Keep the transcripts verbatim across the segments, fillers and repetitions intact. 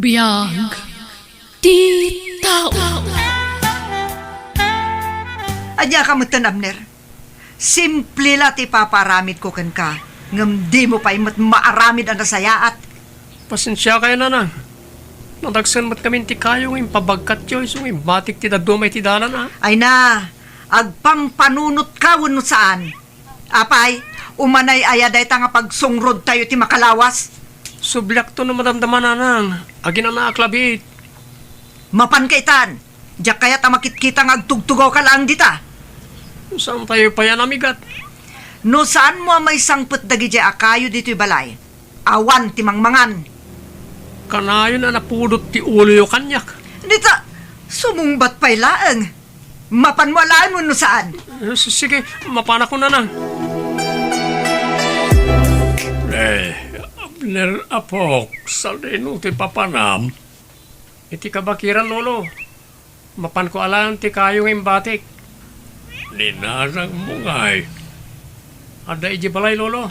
Biag ti tao. Ania ka metten, Abner? Simple la ti ipapaaramidko kenka, ngem dimo pay met maaramid a nasayaat. Pasensiakayo, nanang. Nadagsen met ngamin ti kayo nga impabagkatyo isu nga imbatik ti dadduma iti dalan, a. Ay na, agpampanunot ka wenno saan? Apay, umanay aya dayta nga pagsungrodtayo ti makalawas? Subliakto no madamdama, nanang. Aginanaak labiit. Mapanka itan. Diak kayat a makitkita nga agtugtugaw ka laeng dita. Saantayo pay a namigat? No saanmo a maisangpet dagidiay a kayo ditoy balay, awan ti mangmangan. Kanayon a napudot ti uloyo kaniak. Dita, sumungbat pay laeng. Mapanmo alaen wenno saan? Eh, s-, sige, mapanakon, nanang. Eh, Abner, apok, sadino ti papanam? Iti kabakiran, Lolo. Mapanko alaen ti kayo nga imbatik. Ni nanangmo ngay? Adda idiay balay, Lolo.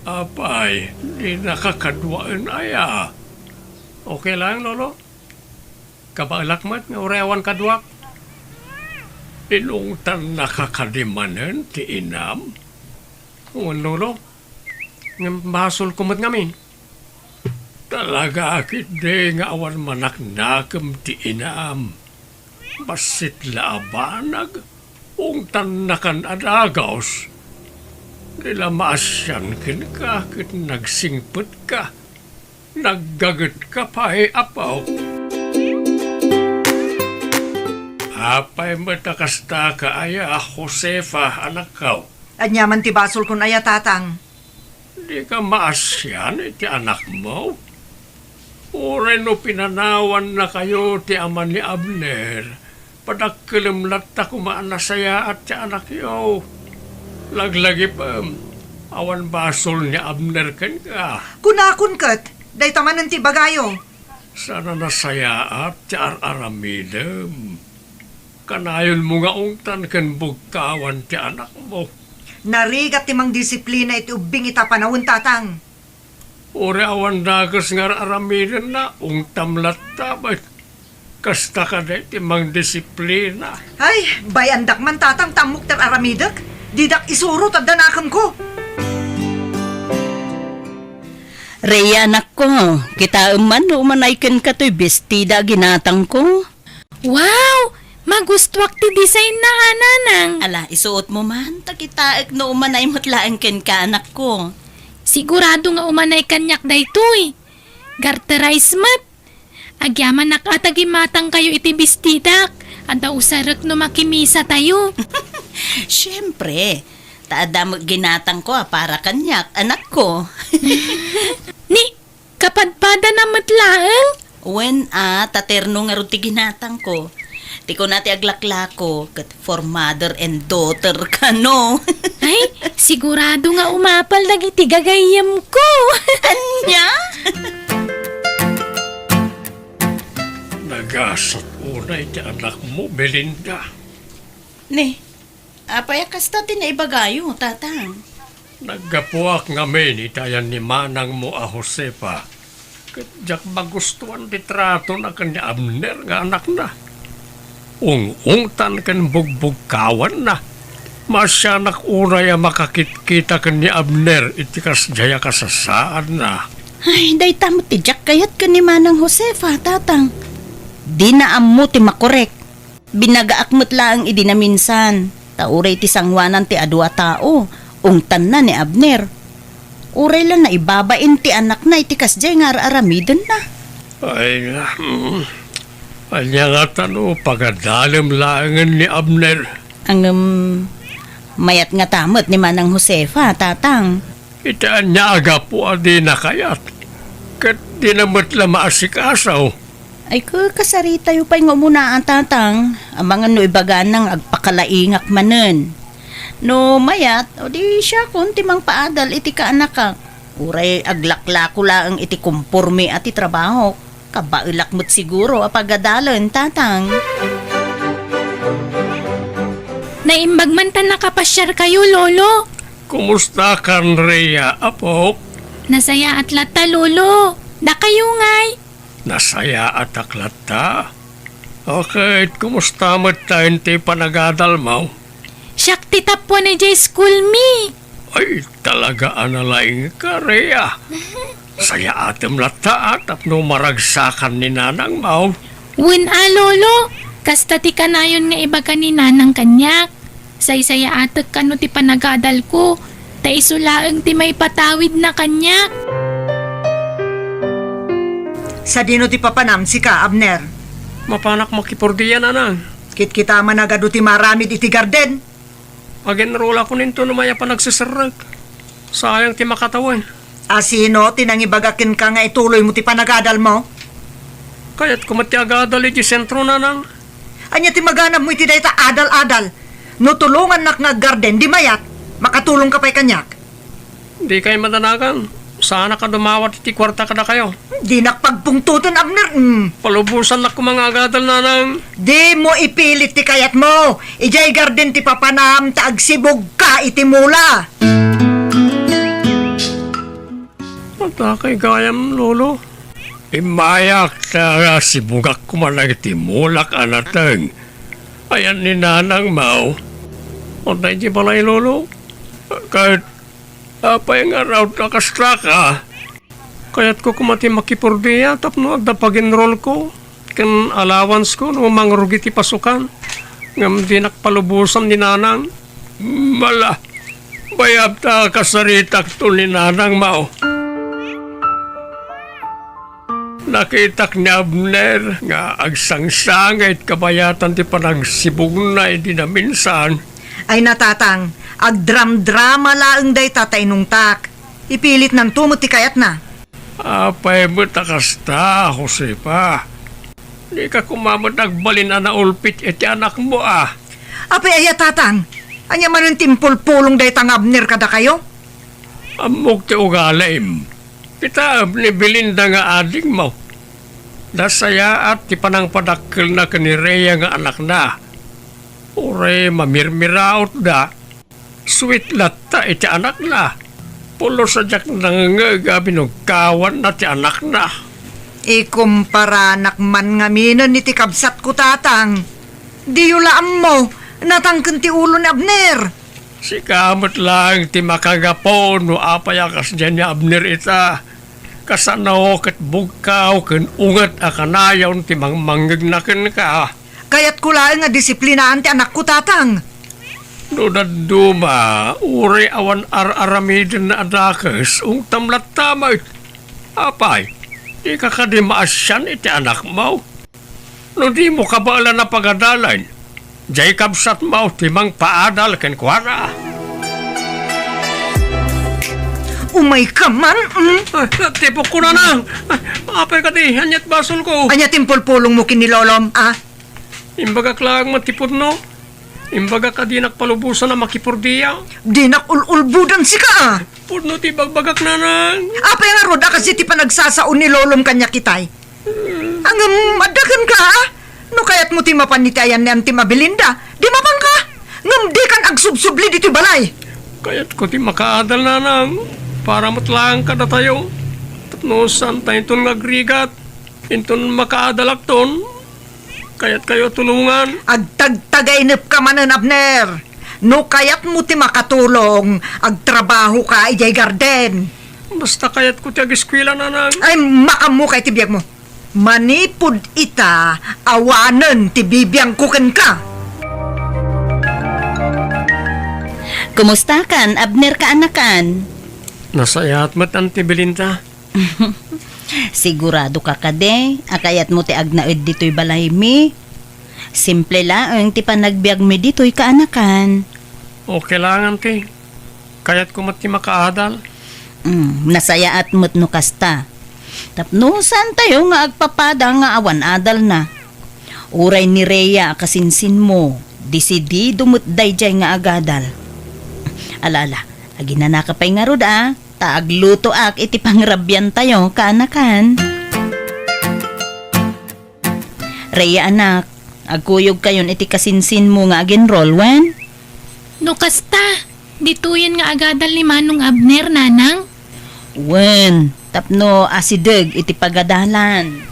Apay, dinaka kaduaen aya? Okay laeng, Lolo. Kabaelak met nga uray awan kaduak. Inungtannaka kadi manen ti inam? Wen, Lolo. Ngem basolko met ngamin. Talaga ketdi nga awan manaknakem ti inam? Bassit la a banag, ungtannakan a dagus. Di la maasian kenka ket nagsingpetka. Naggagetka pay, apo. Apay met a kastaka aya, Josefa, anakko? Ania man ti basolkon aya, tatang? Dika maasian iti anakmo? Uray no pinanawannakayo ti ama ni Abner, padakkelem latta koma a nasayaat ti anakyo. Laglagipem, awan basol ni Abner kenka. Kunakon ket, dayta manen ti ibagayo. Saan a nasayaat ti ar-aramidem. Kanayonmo nga ungtan ken bugkawan ti anakmo. Narigat ti mangdisiplina iti ubbing ita panawen, tatang. Uray awan dakes nga ar-aramidenna, ungtam latta met. Kasta kadi ti mangdisiplina. Ay, bayandak man, tatang, ta ammok ti ar-aramidek. Didak isuro ta adda nakemko. Rhea, anakko, kitaem man no umanay kenka toy bestida a ginatangko. Wow! Magustuak ti designna, a, nanang. Ala, isuotmo man, ta kitaek no umanay met laeng kenka, anakko. Sigurado nga umanay kaniak daytoy. Garterized met. Agyamanak a ta gimatangkayo iti bestidak. Adda usarek no makimisatayo. Siempre, ta adda met ginatangko a para kaniak, anakko. Ni, kapadpadana met laeng? Wen a, ta terno ngarud ti ginatangko. Ti kuna ti aglaklako, ket for mother and daughter kano. Ay, sigurado nga umapal dagiti gagayyemko. Ania? Nagasat unay ti anakmo, Belinda. Ne, apay a kasta ti naibagayo, tatang? Naggapuak ngamin iti ayan ni manangmo a Josefa, ket diak magustuan ti tratona ken ni Abner nga anakna. Ung-ungtan ken bugbugkawanna. Maasianak unay a makakitkita ken ni Abner iti kasdiay a kasasaadna. Ay, dayta met ti diak kayat ken ni Manang Josefa, tatang. Dina ammo ti makorek. Binagaak met laeng idi naminsan, ta uray ti sangoanan ti adu a tao, ungtanna ni Abner. Uray la naibabain ti anakna iti kasdiay nga ar-aramidenna. Ay, hmm. Ania ngata no pagadalem laengen ni Abner? Ngem, mayat ngata met ni Manang Josefa, tatang. Iti ania a gapu a dina kayat, ket dina met la maasikaso. Ay, kakasaritayo pay nga umuna, a, tatang, amangan no ibagana nga agpakalaingak manen. No mayat, o di siakon ti mangpaadal iti kaanakak. Uray aglaklako laeng iti komporme a ti trabahok. Kabaelak met siguro a pagadalen, tatang. Naimbag man ta nakapasiarkayo, Lolo. Kumusta kan Rhea, apok? Nasayaat latta, Lolo. Dakayo ngay? Nasayaatak latta. O ket, kumusta met tayon ti panagadalmo? Siak ti tappuan idiay school mi. Ay, talaga a nalaingka, Rhea. Sayaatem latta a tapno maragsakan ni nanangmo. Wen a, Lolo. Kasta ti kanayon nga ibaga ni Nanang kaniak. Saysayaatek kano ti panagadalko, ta isu laeng ti maipatawidna kaniak. Sadino ti papanam, sika, Abner? Mapanak makipordia, Nanang. Kitkita man a gadu ti maramid iti garden. Agenrolakon inton mayat a nagseserrek. Sayang ti makatawen. A sino ti nangibaga kenka nga ituloymo ti panagadalmo? Kayatko met ti agadal iti sentro, Nanang. Ania ti maganabmo iti dayta adal-adal? No tulongannak nga aggarden, di mayat, makatulongka pay kaniak. Dikay madanagan. Saanak a dumawat iti kuarta kadakayo. Dinak pagpungtoten, Abner. Mm. Palubosannak koma nga agadal, Nanang. Dimo ipilit ti kayatmo. Idiay garden ti papanam ta agsibugka iti mula. Adda kay gayam, Lolo? Immayak ta sibugak koma dagiti mulak a nateng. Ayan ni Nanangmo. Adda iti balay, Lolo. Ket apay nga raut a kasta ka? Kayatko koma ti makipordia tapno adda pag-enrollko ken allowance ko no mangrugi ti pasukan. Ngem dinak palubosan ni Nanang. Mala, bayat ta kasaritakto ni Nanangmo. Nakitak ni Abner nga agsangsangit kabayatan ti panagsibugna idi naminsan. Ay, natatang, agdramdrama laeng dayta ta inungtak. Ipilitnanto met ti kayatna. Apay met a kasta, Josefa? Dika koma met agbalin a naulpit iti anakmo a. Apay aya, tatang? Ania manen ti impulpulong dayta nga Abner kadakayo? Ammok ti ugalim. Kitaem ni Belinda nga adingmo. Nasayaat ti panangpadakkelna ken ni Rhea nga anakna. Uray mamirmirautda, sweet latta iti anakna. Pulos a diak nangngeg a binugkawanna ti anakna. Ikumparanak man ngaminen iti kabsatko, tatang. Diyo la ammo, natangken ti ulo ni Abner. Sika met laeng ti makagapu no apay a kasdiay ni Abner ita. Kasano ket bugkaw ken unget a kanayon ti mangmangngegna kenka. Kayatko laeng a disiplinaan ti anakko, tatang. No dadduma, uray awan ar-aramidenna a dakes, ungtam latta met. Apay, dika kadi maasian iti anakmo? No dimo kabaelan a pagadalen, diay kabsatmo ti mangpaadal kenkuana. Umayka man, mm? Ah, tipokko, Nanang. Ah, apay kadi, aniat basolko? Ania ti impulpulongmo ken ni Lolom, a? Imbagak laeng met ti pudno. Imbagak a dinak palubosan a makipordia. Dinak ul-ulbodan sika, a? Pudno ti ibagbagak, Nanang. Apay ngarud a kas iti panagsasao ni Lolom kaniak itay? Ngem adda kenka, a? No kayatmo ti mapan iti ayan ni Antim a Belinda, di mapanka. Ngem dikan agsubsubli ditoy balay. Kayatko ti makaadal, Nanang, para met laeng kadatayo. Tapno saantayonton nga agrigat. Inton makaadalakton, kayatkayo a tulongan. Agtagtagainepka manen, Abner. No kayatmo ti makatulong, agtrabahoka idiay garden. Basta kayatko ti ageskuela, Nanang. Ay, makaammoka iti biagmo. Manipud ita, awanen ti bibiangko kenka. Kumustakan, Abner kaanakan? Nasayaat met, Anti Belinda. Sigurado ka kadi a kayatmo ti agnaed ditoy balaymi? Simple laeng ti panagbiagmi ditoy kaanakan. Okay lang, Anti. Kayatko met ti makaadal. Mm, nasayaat met no kasta. Tapno saantayo nga agpapada nga awan adalna. Uray ni Rhea a kasinsinmo, desidido met daydiay nga agadal. Ala, ala, aginanaka pay ngarud, a, ta aglutoak iti pangrabiantayo, kaanakan. Rhea, anak, agkuyogkayon iti kasinsinmo nga agenrol, wen? No kasta, ditoyen nga agadal ni Manong Abner, Nanang? Wen, tapno asideg iti pagadalan.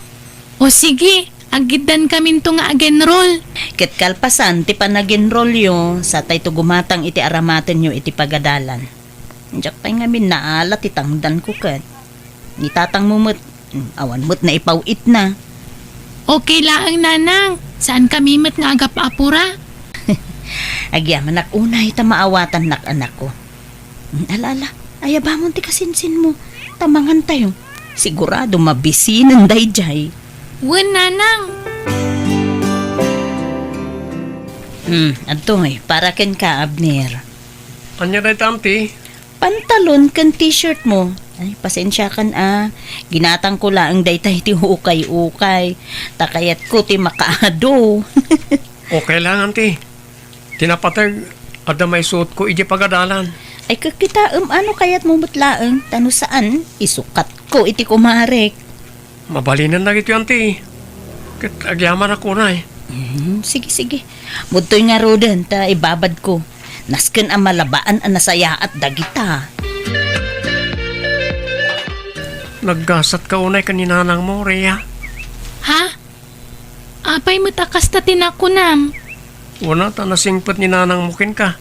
O sige, aggiddankaminto nga agenrol. Ket kalpasan ti panagenrolyo, satayto gumatang iti aramatenyo iti pagadalan. Diak pay ngamin naala ti tangdanko ket ni tatangmo met, mm, awan met naipaw-itna. Okay laeng, Nanang. Saankami met nga agap-apura. Agyamanak unay ta maawatannak, anakko. Mm, ala, ala, ayabamon ti kasinsinmo. Ta mangantayo. Sigurado mabisinen daydiay. Wen, Nanang. Hmm, adtoy, para kenka, Abner. Ania dayta, Auntie? Pantalon ken t-shirt mo. Ay, pasensiakan a. Ginatangko laeng dayta iti ukay-ukay. Ta kayatko ti makaado. Okay lang, Auntie. Ti napateg, adda maisuotko iti pagadalan. Ay, kakitaem a no kayatmo met laeng, ta no saan, isukatko iti kumarek. Mabalinen dagitoy, Auntie. Ket agyamanak unay. Mhm, sige, sige. Mudtoy ngaruden, ta ibabadko. Nasken a malabaan a nasayaat dagita. Naggasatka unay ken ni nanangmo, Rhea? Ha? Apay met a kasta ti nakunam? Wen a, ta nasingpet ni nanangmo kenka.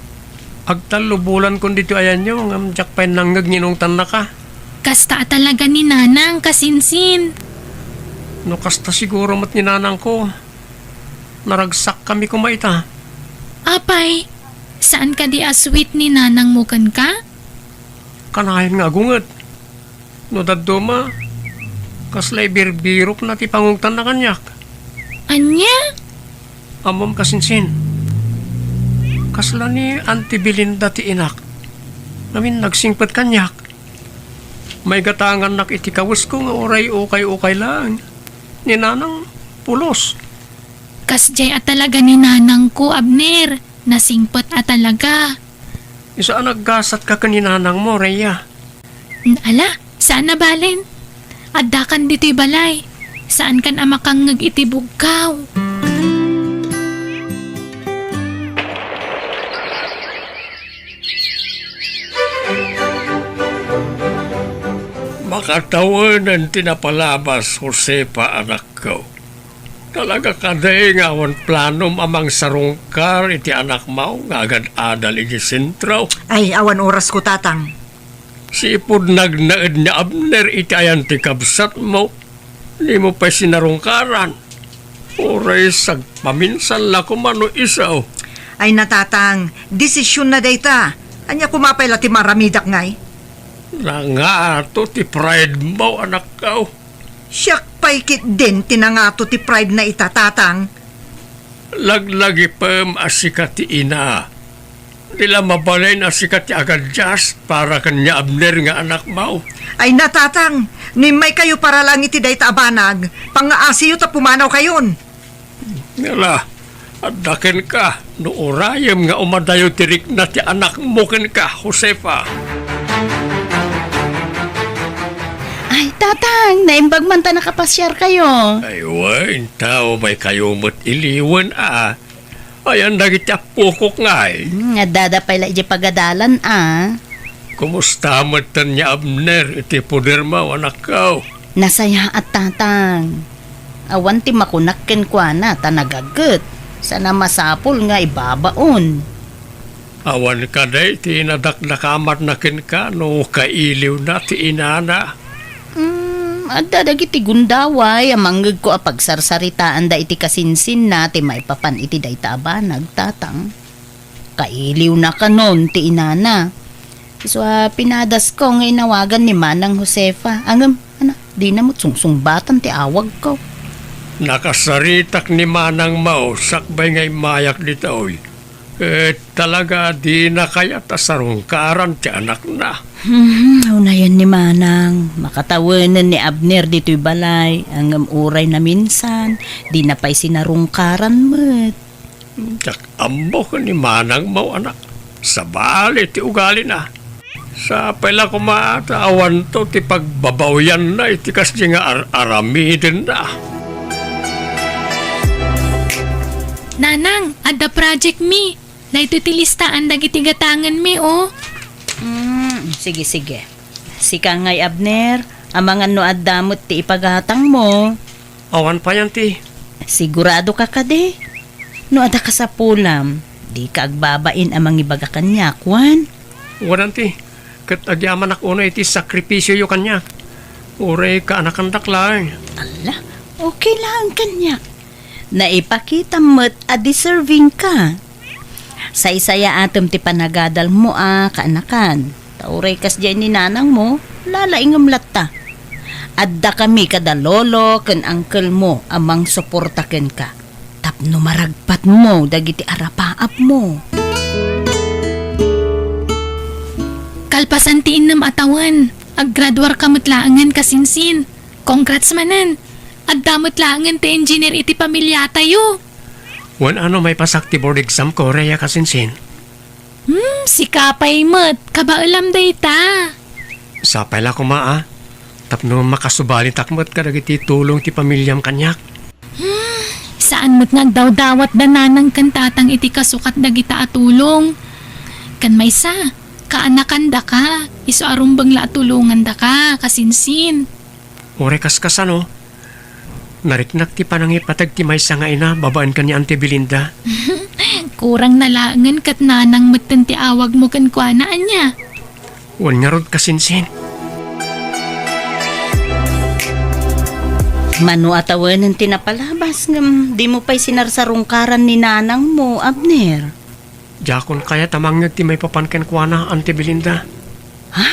Agtallo bulankon ditoy ayanyo, ngem diak pay nangngeg nga inungtannaka. Kasta a talaga ni nanang, kasinsin. No kasta siguro met ni nanangko, naragsakkami koma ita. Apay, saan kadi a sweet ni nanangmo kenka? Kanayon nga agunget. No dadduma, kasla ibirbirokna ti pangungtanna kaniak. Ania? Ammom, kasinsin, kasla ni Auntie Belinda ti inak. Ngamin nagsingpet kaniak. Maigatangannak iti kawesko nga uray ukay-ukay laeng. Ni nanang, pulos. Kasdiay a talaga ni nanangko, Abner. Nasingpet a talaga. Isu a naggasatka ken ni nanangmo, Rhea. Ala, saan a balen. Addakan ditoy balay. Saankan a makangngeg iti bugkaw. Makatawenen ti napalabas, Josefa, anakko. Talaga kadi nga awan planom a mangsarungkar iti anakmo nga agad-adal iti sentro? Ay, awan orasko, Tatang. Sipud nagnaed ni Abner iti ayan ti kabsatmo, dimo pay sinarungkaran. Uray sagpaminsan la koma no isu. Ay, na, Tatang, desisionna dayta. Ania koma pay la ti maaramidak ngay? Nangato ti pride mo, anakko. Siak pay ketdin ti nangato ti pride na ita, Tatang. Laglagipem a sika ti ina. Di la mabalin a sika ti agadias para ken ni Abner nga anakmo. Ay na, Tatang, no immaykayo para laeng iti dayta a banag, pangngaasiyo ta pumanawkayon. Ngala, adda kenka, no urayem nga umadayo ti rikna ti anakmo kenka, Josefa. Ay, Tatang, naimbag man ta nakapasiarkayo. Ay, wen, ta umaykayo met iliwen a. Ayan dagiti appokok ngay. Hmm, addada pay la idiay pagadalan a. Kumusta metten ni Abner iti podermo, anakko? Nasayaat, Tatang. Awan ti makunak kenkuana ta nagaget. Sana masapul nga ibabaon. Awan kadi ti nadakdakamatna kenka no kailiwna ti inana? Hmm, adda dagiti gundaway a mangngegko a pagsarsaritaanda iti kasinsinna ti maipapan iti dayta a banag, Tatang. Kailiwna kanon ti inana. Isu a pinadasko nga inawagan ni Manang Josefa. Ngem, ana, dina met sungsungbatan ti awagko. Nakasaritak ni Manangmo sakbay nga immayak ditoy. Ket talaga dina kayat a sarungkaran ti anakna. Hmm, unayen ni Manang, makatawenen ni Abner ditoy balay, ngem uray naminsan, dina pay sinarungkaran met. Diak ammo ken ni Manangmo, anak. Sabali ti ugalina. Sapay la koma ta awanto ti pagbabawianna iti kasdi nga ar-aramidenna. Nanang, adda project mi. Daytoy ti listaan dagiti gatangen mi, o. Mm, sige, sige. Sika ngay, Abner, Amangan no adda met ti ipagatangmo. Awan pay, Auntie. Sigurado ka kadi? No adda kasapulam, dika agbabain a mangibaga kaniak, wen? Wen, Auntie. Ket agyamanak unay iti sakripisioyo kaniak. Uray kaanakandak laeng. Alla, okay laeng kaniak. Naipakitam met a deserving ka. Saysayaatem ti panagadalmo a kaanakan. Ta uray kasdiay ni nanangmo, lalaingem latta. Adda kami kada lolo ken angkelmo a mangsuporta kenka tapno maragpatmo dagiti arapaapmo. Kalpasan ti innem a tawen, aggraduarka met laengen, kasinsin. Congrats manen! Adda met laengen ti engineer iti pamiliatayo. Wen, ano, maipasak ti board exam ko, Rhea, kasinsin. Hmm, sika pay met. Kabaelam dayta. Sapay la koma, a. Tapno makasubalitak met kadagiti tulong ti pamiliam kaniak. Hmm, saan met nga agdawdawat da nanang ken tatang iti kasukat dagita a tulong. Ken maysa, kaanakan daka, isu a rumbeng la a tulongan daka, kasinsin. Uray kaskasano, nariknak ti panangipateg ti maysa nga ina babaen ken ni Auntie Belinda. Kurang na laengen ket nanang metten ti awagmo kenkuana, ania? Wen ngarud, kasinsin. Mano a tawenen ti napalabas ngem dimo pay sinarsarungkaran ni nanangmo, Abner? Diakon kayat a mangngeg ti maipapan kenkuana, Auntie Belinda. Ha?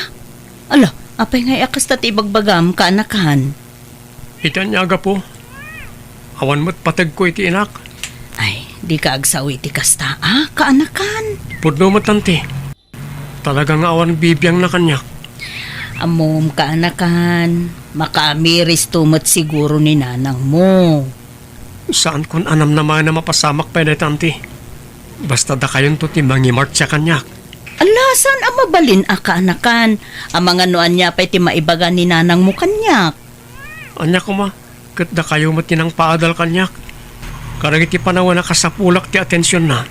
Ala, apay ngay a kasta ti ibagbagam, kaanakan? Iti ania a gapu, awan met pategko iti inak. Ay, dika agsao iti kasta, a, kaanakan? Pudno met, Auntie. Talaga nga awan bibiangna kaniak. Ammom, kaanakan, makaamiristo met siguro ni nanangmo. Saankon a namnamaen a mapasamak pay dayta, Auntie. Basta dakayonto ti mangimartsa kaniak. Ala, saan a mabalin a kaanakan? Amangan no ania pay ti maibaga ni nanangmo kaniak. Ania koma, ket dakayo met ti nangpaadal kaniak. Kadagiti panawen a kasapulak ti atensionna.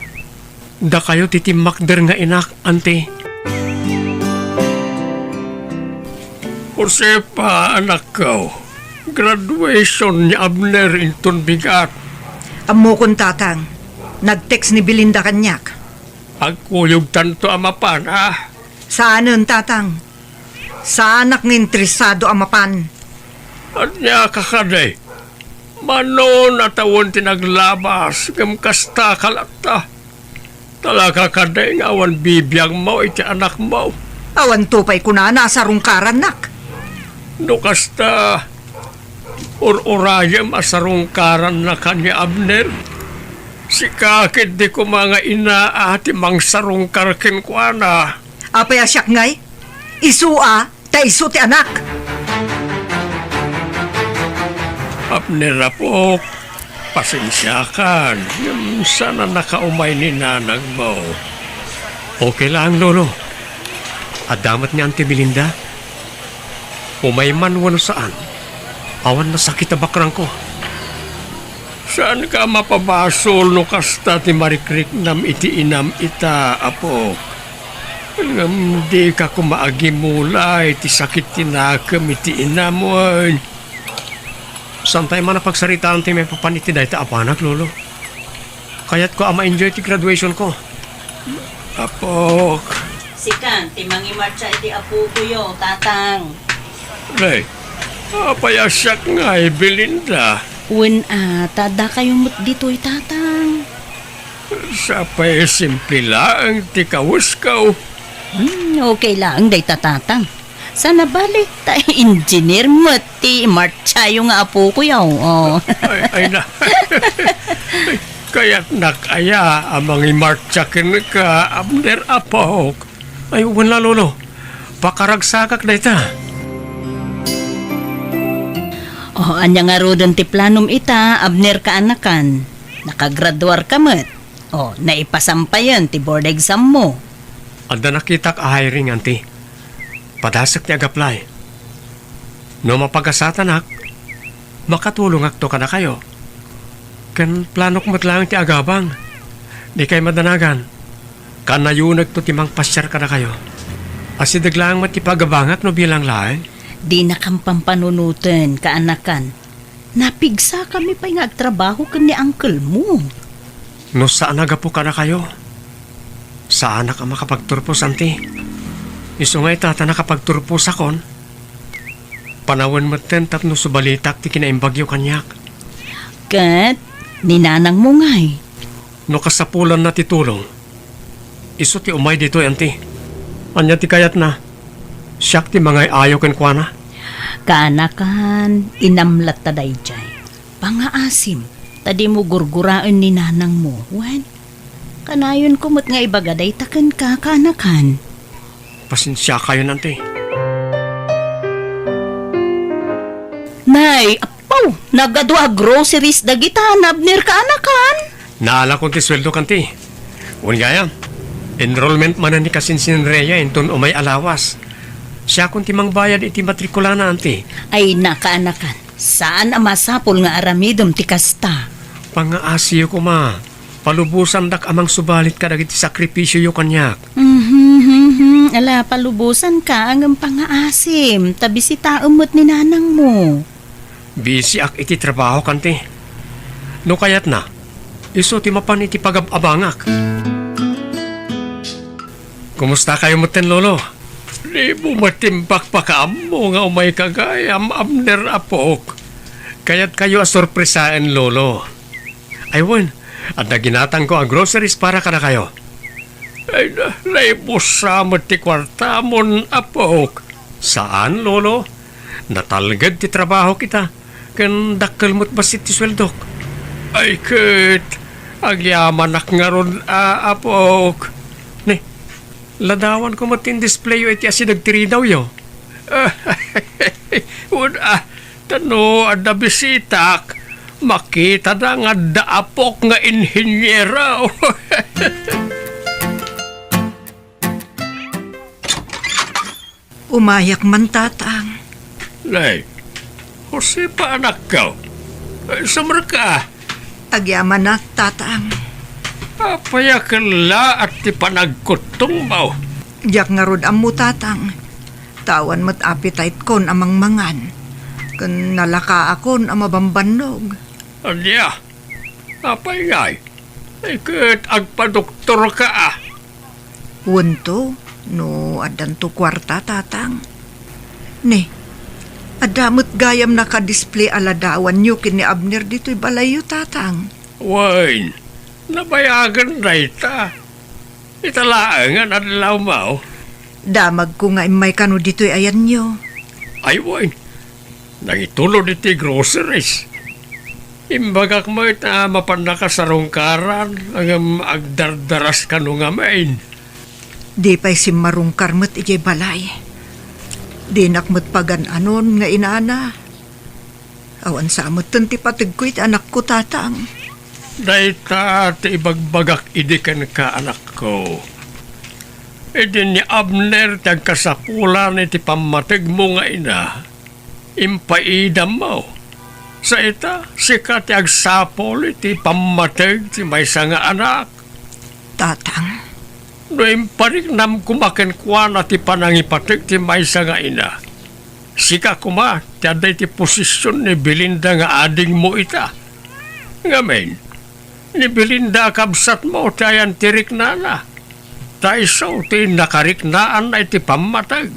Dakayo ti timmakder nga inak, Auntie. Josefa, anakko, graduation ni Abner inton bigat. Ammokon, Tatang. Nag-text ni Belinda kaniak. Agkuyogtanto a mapan, a? Saanen, Tatang. Saanak nga interesado a mapan. Ania ka kadi? Mano a tawen ti naglabas, ngem kasta ka latta. Talaga kadi nga awan bibiangmo iti anakmo? Awanto pay kunana a sarungkarannak. No kasta, ur-urayem a sarungkarannak ni Abner. Sika ketdi koma nga ina a ti mangsarungkar kenkuana. Apay a siak ngay? Isu a, ta isu ti anak. Abner, apok, pasensiakan, ngem saan a nakaumay ni nanangmo. Okay laeng, Lolo. Adda met ni Auntie Belinda. Umay man wenno saan, awan nasakit a bakrangko. Saanka a mapabasol no kasta ti marikriknam iti inam ita, apok. Ngem dika koma agimulay ti sakit ti nakem iti inam, wen. Saantay man a pagsaritaan ti maipapan iti dayta a panak, Lolo. Kayatko a ma-enjoy ti graduationko. Apok. Sika ti mangimartsa iti apokoyo, Tatang. Nay, apay a siak ngay, Belinda? Wen a, ta dakayo met ditoy, Tatang. Sapay simple laeng ti kawesko. Hmm, okay laeng dayta, Tatang. Saan a bali, ta engineer met ti martsayo nga apokoyo, oh. Ay, ay na. Kayatnak aya a mangimartsa kenka, Abner, apok? Ay, wen la, Lolo. Pakaragsakak dayta. Oh, ania ngaruden ti planom ita, Abner, kaanakan? Nakagraduarka met. Oh, naipasampayen ti board exam mo. Adda nakitak a hiring, Auntie. Padasek ti ag-apply. No mapagasatanak, makatulongakto kadakayo. Ken planok met laeng ti agabang. Dikay madanagan. Kanayonekto ti mangpasiar kadakayo. Asideg laeng met ti pagabangak no bilang laeng. Dinakam pampanunoten, kaanakan. Napigsakami pay nga agtrabaho ken ni uncle mo. No saan a gapu kadakayo, saanak a makapagturpos, anti. Isu nga ita ta nakapagturposakon, panawen metten tapno subalitak ti kinaimbagyo kaniak. Ket ni nanang mo ngay? No kasapulanna ti tulong, isu ti umay ditoy, anti. Ania ti kayatna? Siak ti mangay-ayo kenkuana? Kaanakan, inam latta daydiay. Pangaasim, ta dimo gurguraen ni nanang mo, wen? Kanayonko met nga ibaga dayta kenka, kaanakan. Pasensiakayon, anti. Nay, apo, nagadu a groceries dagita, Abner, kaanakan. Naalakon ti sueldok, anti. Wen gayam, enrollment manen ni kasinsinreya inton umay a lawas. Siakon ti mangbayad iti matrikulana, anti. Ay, kaanakan. Saan a masapul nga aramidem ti kasta. Pangaasiyo koma. Palubosandak a mangsubalit kadagiti sakripisioyo kaniak. Mhm, mhm. Ala, palubosanka, ngem pangaasim, ta bisitaem met ni nanang mo. Bisiak iti trabaho, kanti. No kayatna, isu ti mapan iti pagab-abangak. Kumusta kayo metten, Lolo? Dimo met timpakpakaammo nga umayka gayam, Abner, apok. Kayatkayo a sorpresaen, Lolo. Ay wen, adda ginatangko a groceries para kadakayo. Ay, na, naibussa met ti kuartamon, apok. Saan, Lolo. Natalged ti trabahok ita, ken dakkel met bassit ti sueldok. Ay ket, agyamanak ngarud a, apok. Ni, ladawanko met ti indisplayo iti asideg ti ridawyo. Wen a, ta no adda bisitak, makitada nga adda apok nga inhiniero. Umayak man, Tatang. Nay, Josefa, anakko. Ay, sumreka. Agyamanak, Tatang. Apay a kellaat ti panagkuttongmo? Diak ngarud ammo, Tatang. Ta awan met appetite-kon a mangmangan. Ken nalakaakon a mabambannog. Ania? Apay ngay? Ay ket agpadoktorka a. Wento, no addanto kuarta, Tatang. Ne, adda met gayam nakadisplay a ladawanyo ken ni Abner ditoy balayyo, Tatang. Wen, nabayagen dayta. Ita laengen adlawmo. Damagko nga immay kano ditoy ayanyo. Ay wen, nangitulod iti groceries. Imbagak met a mapannaka sarungkaran, ngem agdardaras kano ngamin. Di pay simmarungkar met idiay balay. Dinak met pagan-anon nga inana. Awan sa metten ti pategko iti anakko, Tatang. Dayta ti ibagbagak idi kenka, anakko. Idi ni Abner ti agkasapulan iti pammategmo nga ina, impaidammo. Sa ita, sika ti agsapul iti pammateg ti maysa nga anak. Tatang. No impariknam koma kenkuana ti panangipateg ti maysa nga ina, sika koma ti adda iti posision ni Belinda nga adingmo ita. Ngamin, ni Belinda a kabsatmo ti ayan ti riknana. Ta isu ti nakariknaanna iti pammateg.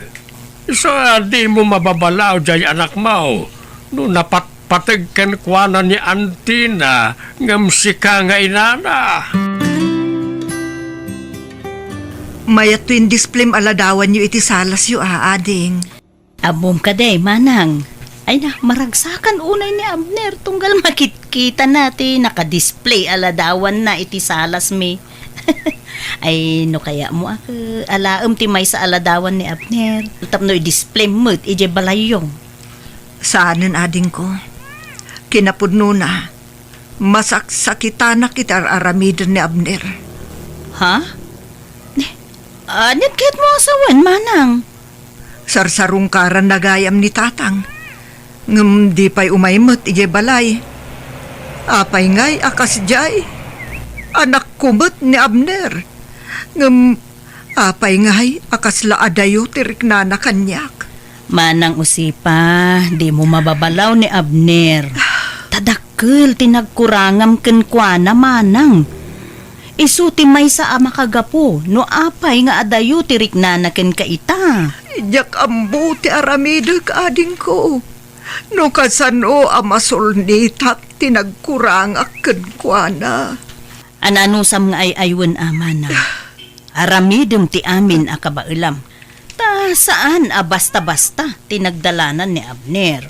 Isu a dimo mababalaw diay anakmo no napatpateg kenkuana ni antina ngem sika nga inana. Mayat to indisplim a ladawanyo iti salasyo a, ading. Ammom kadi, manang. Ay na, maragsakan unay ni Abner tunggal makitkitana ti nakadisplay a ladawanna iti salasmi. Ay, no kayatmo a, alaem ti maysa a ladawan ni Abner tapno idisplayem met idiay balayyo. Saanen, adingko. Kinapudnona, masaksakitanak iti ar-aramiden ni Abner. Ha? Ni, aniat kayatmo a sawen, manang? Sarsarungkaranna gayam ni Tatang. Ngem di pay umay met idiay balay. Apay ngay a kasdiay? Anakko met ni Abner. Ngem apay ngay a kasla adayo ti riknana kaniak? Manang Josefa, dimo mababalaw ni Abner. Ta dakkel ti nagkurangam kenkuana, manang. Isu ti maysa a makagapu no apay nga adayo ti riknana kenka ita. Diak ammo ti aramidek, adingko. No kasano a masulnitak ti nagkurangak kenkuana. Ananusam nga ay-aywen a, manang. Aramidem ti amin a kabaelam. Ta saan a basta-basta ti nagdalanan ni Abner.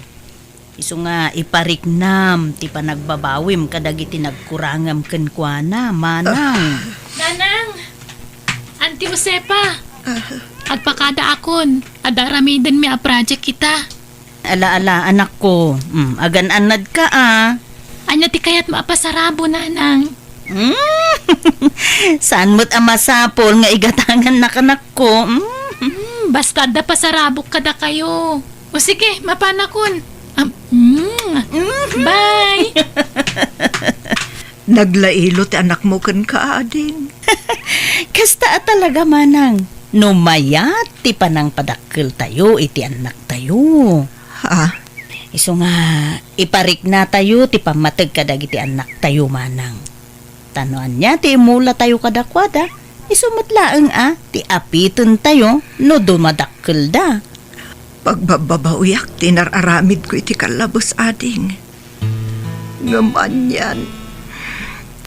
Isu nga ipariknam ti panagbabawim kadagiti nagkurangam kenkuana, manang. Nanang! Auntie Josefa! Agpakadaakon, adda aramidenmi a project ita. Ala, ala, anakko. Mm, agan-annadka, a. Ania ti kayatmo a pasarabo, nanang? Mm. Saan met a masapul nga igatangannaka, anakko? Mm. Mm, basta adda pasarabok kadakayo. O sige, mapanakon. Am, mm. Mm. Bye! Naglailo ti anakmo kenka, ading. Kasta a talaga, manang. No mayat ti panangpadakkeltayo iti annaktayo. Ha? Isu nga, ipariknatayo ti pammateg kadagiti annaktayo, manang. Ta no ania ti imulatayo kadakuada, isu met laeng a ti apitentayo no dumadakkelda. Pagbabbabawiak ti inar-aramidko iti kallabes, ading. Ngem anian,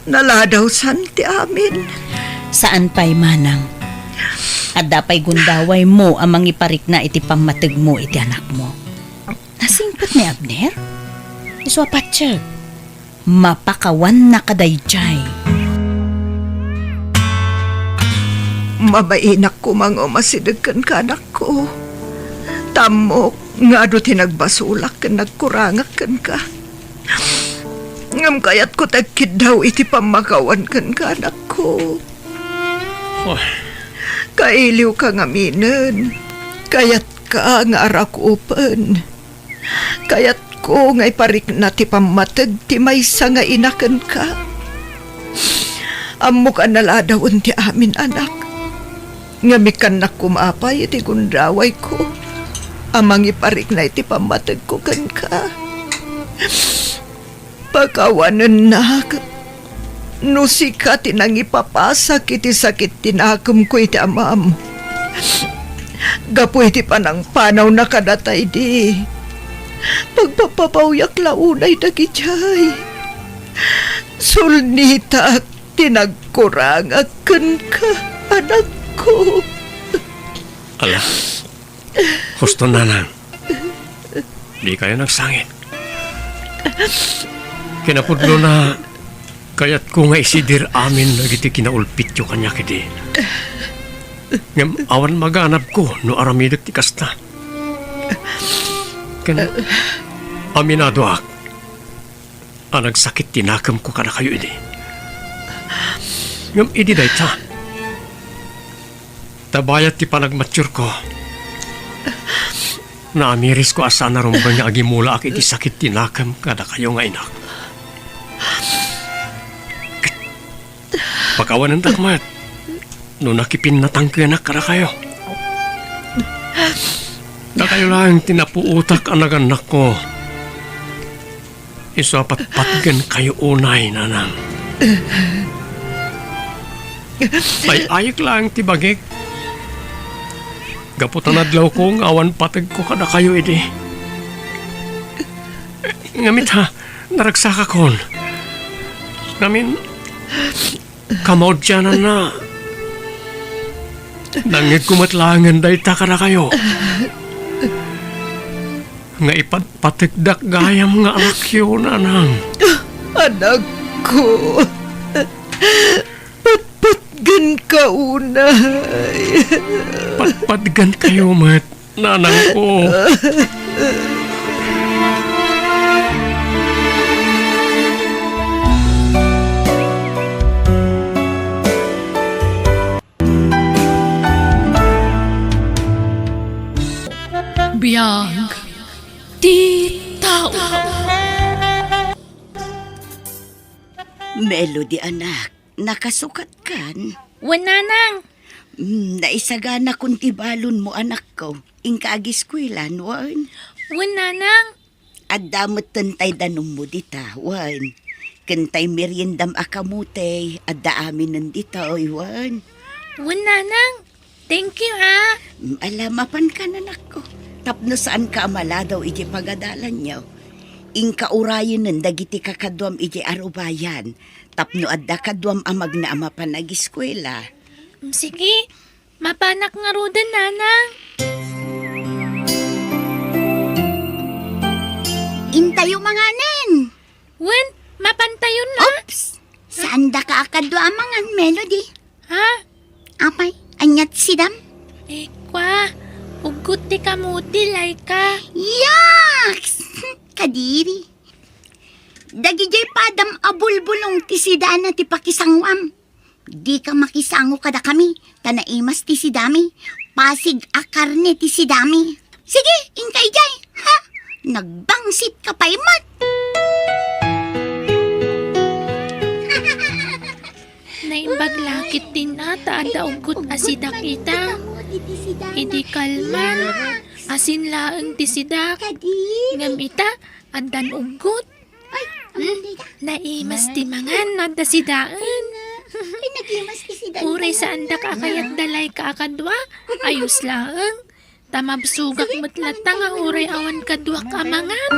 naladawsan ti amin. Saan pay, manang. Adda pay gundawaymo a mangiparikna iti pammategmo iti anakmo. Nasingpet ni Abner? Isu a patiek. Mapakawanna kadaydiay. Mabainak koma nga umasideg kenka, anakko. Ta ammok nga adu ti nagbasolak ken nagkurangak kenka. Ngem kayatko ti agkiddaw iti pammakawan kenka, anakko. Oy. Kailiwka ngaminen. Kayatka nga arakupen. Kayatko nga iparikna ti pammateg ti maysa nga ina kenka. Ammok a naladawen ti amin, anak. Ngem ikkannak koma pay iti gundawayko a mangiparikna iti pammategko kenka. Pakawanennak no sika ti nangipapasak iti sakit ti nakemko iti amam. Gapu iti panangpanawna kadata idi, pagpapabawyak la unay dagidiay. Sulnitak ti nagkurangak kenka, anakko. Ala, husto, nanang. Dikayo nagsangit. Kinapudlona, kayatko nga isidir amin dagiti kinaulpityo kaniak idi. Ngem awan maganabko no aramidek ti kasta. Ken aminadoak a nagsakit ti nakemko kadakayo idi. Ngem idi dayta, ta bayat ti panagmatiurko, naamirisko a saan a rumbeng nga agimulaak iti sakit ti nakem kadakayo nga inak. Pakawanentak met no nakipinnatangkenak kadakayo. Dakayo laeng ti napuotak a nagannakko. Isu a patpatgenkayo unay, nanang. Ay-ayek laeng ti bagik. Gapu ta nadlawko nga awan pategko kadakayo idi. Ngem ita, naragsakakon. Ngamin, kamaudiananna, nangngegko met laengen dayta kadakayo. Nga ipatpategdak gayam nga anakyo, nanang. Anakko, patpatgenka unay. Patpatgenkayo met, nanangko. Biag ti tao. Melody, anak, nakasukatkan? Wen, nanang. Mm, naisaganakon ti balonmo, anakko. Inka agiskuelan, wen? Wen, nanang. Adda metten tay danummo dita, wen. Ken tay meriendam a kamote, adda aminen ditoy, wen. Wen, nanang. Thank you, ha. Mm, ala, mapanka, anakko. Tapno saanka a maladaw iti pagadalanyo. Inka urayenen dagiti kakaduam iti arubayan, tapno adda kaduam a magna a mapan agiskuela. Mm, sige. Mapanak ngaruden, nanang. Intayo manganen. Wen, mapantayon la. Oops! Saandaka a kadua a mangan, Melody. Ha? Apay, ania ti sidam? Eh, kua, uggot ti kamote, Laika. Yaks! Kadiri. Dagidiay padam a bulbulong ti sidana ti pakisanguam. Dika makisango kadakami, ta naimas ti sidami. Pasig a karne ti sidami. Sige, inka idiay, ha? Nagbangsit ka pay met. Naimbag la ketdin a ta adda uggot a sidak ita. Idi kalman, asin laeng ti sidak. Ngem ita, addan uggot. Ay, hmm? Naimas ti mangan, adda sidaen. Ay, naimas ti sidaen. Uray saandak a kayat da Laika a kadua, ayos laeng. Ta mabsogak met latta nga uray awan kaduak a mangan.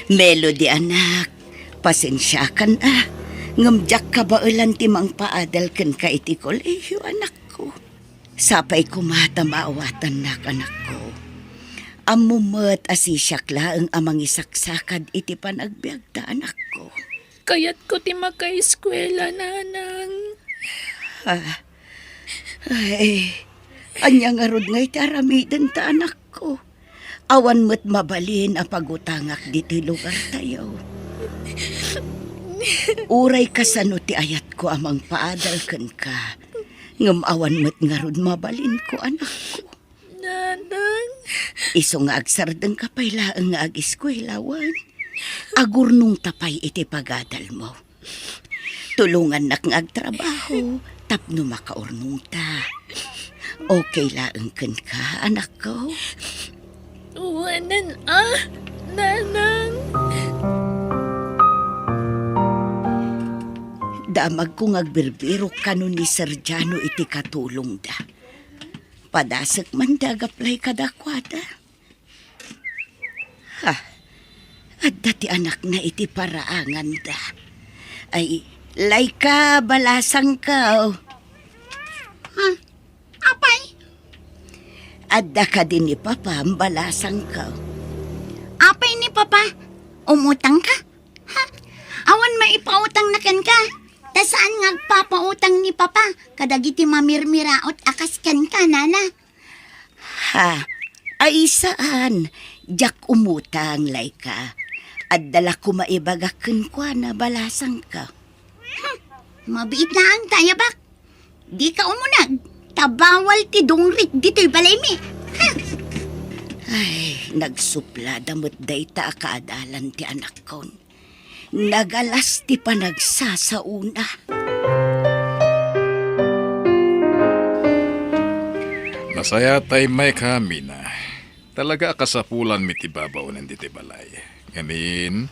Melody, anak, pasensiakan a. Ngem diak kabaelan ti mangpaadal kenka iti kolehiyo, anakko. Sapay koma ta maawatannak, anakko. Ammom met a sisiak laeng a mangisaksakad iti panagbiagta, anakko. Kayatko ti makaeskuela, nanang. Ah. Ay, ania ngarud ngay ti aramidenta, anakko? Awan met mabalin a pagutangak ditoy lugartayo. Uray kasano ti ayatko a mangpaadal kenka, ngem awan met ngarud mabalinko, anakko. Nanang. Isu nga agsardengka pay laeng nga agiskuela, wen? Agurnongta pay iti pagadalmo. Tulongannak nga agtrabaho tapno makaurnongta. Okay laeng kenka, anakko? Wen a, nanang. Damagko nga agbirbirok kano ni Sir Jano iti katulongda. Padasek man da gaplay kadakuada. Ha, adda ti anakna iti paraanganda. Ay, Laika, balasangko. Ha? Apay? Adda kadi ni Papam, balasangko. Apay ni Papa? Umutangka? Ha? Awan maipautangna kenka? Ta saan nga agpapautang ni Papa kadagiti mamirmiraot a kas kenka, nana? Ha? Ay, saan. Diak umutang, Laika. Adda la koma ibagak kenkuana, balasangko. Hmm. Mabiit laeng ta ayabak. Dika umuneg, ta bawal ti dungrik ditoy balaymi. Ha? Ay, nagsuplada met dayta a kaadalan ti anakkon. Nagalas ti panagsasaona. Nasayaat ta immay ka, Mina. Talaga a kasapulanmi ti babaonen ditoy balay. Ngamin,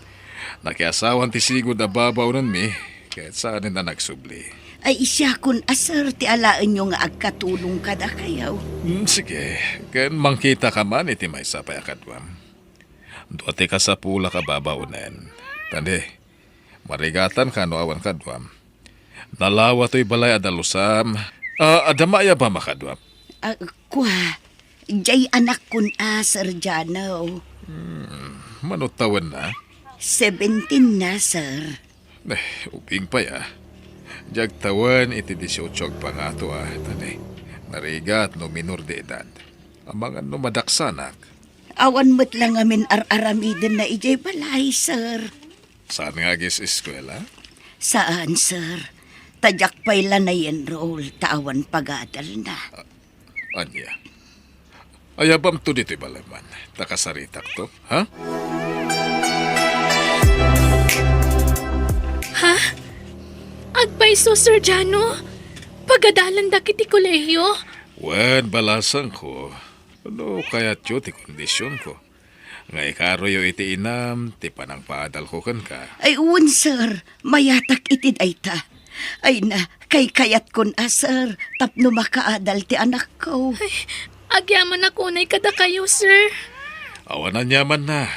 nakiasawan ti sigud a babaonenmi, ket saanen a nagsubli. Ay, siakon a, sir, ti alaenyo nga agkatulong kadakayo. Hmm, sige, ken mangkitaka man iti maysa pay a kaduam. Dua ti kasapulak a babaonen. Tani, marigatanka no awan kaduam. Nalawa toy balay a dalusam. Ah, adda maayabam a kaduam? Ah, kua, jay anakkon a, Sir Jano. Hmm, mano tawenna? Seventeen na, sir. Eh, ubing pay, ah. Diak tawen iti dieciocho agpangato, ah. Tani, narigat no minor de edad. Amangan no madaksanak. Awan met la ngamin ar-aramidenna idiay balay, sir. Saan nga agis-eskuela? Saan, sir. Ta diak pay la na-enroll ta awan pagadalna. Ah, ania? Ayabamto ditoy balay man, ta kasaritakto, ha? Ha? Agpayso, Sir Jano? pagadalandak iti kolehiyo. Wen, balasangko, no kayatyo ti kondisionko, nga ikaroyo iti inam ti panangpaadalko kenka. Ay, wen, sir. Mayatak iti dayta. Ay na, kaykayatkon a, sir, tapno makaadal ti anakko. Ay, agyamanak unay kadakayo, sir. Awan aniamanna.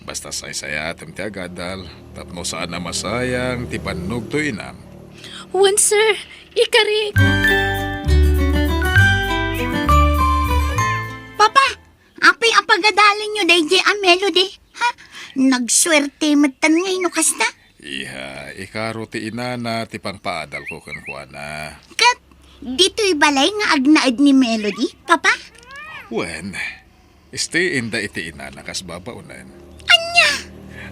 Basta saysayaatem ti agadal, tapno saan a masayang ti bannogto inam. Wen, sir. Ikarik. Papa, apay a pagadalenyo daydiay a Melody? Ha? Nagsuerte metten ngay no kasta? Iha, ikaro ti inana ti pangpaadalko kenkuana. Ket ditoy balay nga agnaed ni Melody, Papa? Wen, istiinda iti inana kas babaonen. Ania?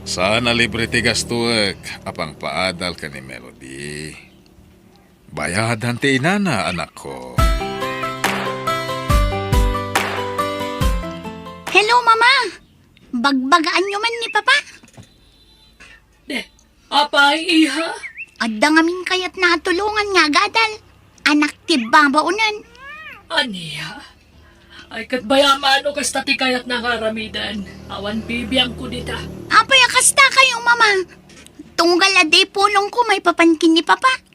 Saan a libre ti gastoek a pangpaadal ken ni Melody. Bayadan ti inana, anakko. Hello, Mama! Bagbagaanyo man ni Papa? Apay, iha? Adda ngamin kayatna a tulongan nga agadal. Anak ti babaonen. Ania? Ay, ket bayam no kasta ti kayatna nga aramiden. Awan bibiangko dita. Apay a kasta kayo, Mama? Tunggal a di pulongko maipapan ken ni Papa.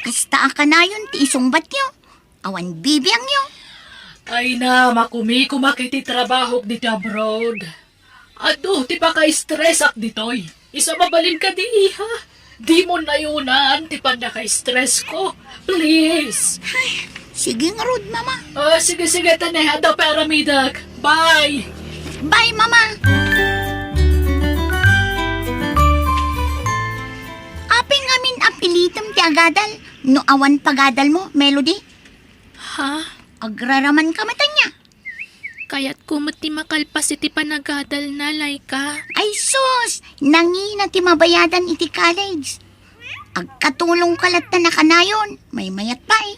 Kasta a kanayon ti isungbatyo. Awan bibiangyo. Ay na, makumikumak iti trabahok dita abroad. Adu ti paka-stress-ak ditoy. Isu a mabalin kadi, iha. Dimo nayunan ti pannaka-stress-ko. Please. Ay, sige ngarud, Mama. Ah, sige, sige, tane. Adda pay aramidek. Bye. Bye, Mama. Apay ngamin a pilitem ti agadal no awan pagadalmo, Melody? Ha? Agraramanka met ania? Kayatko met ti makalpas iti panagadalna, Laika. Ay sus! Nangina ti mabayadan iti college. Agkatulongka latta a kanayon, maymayat pay.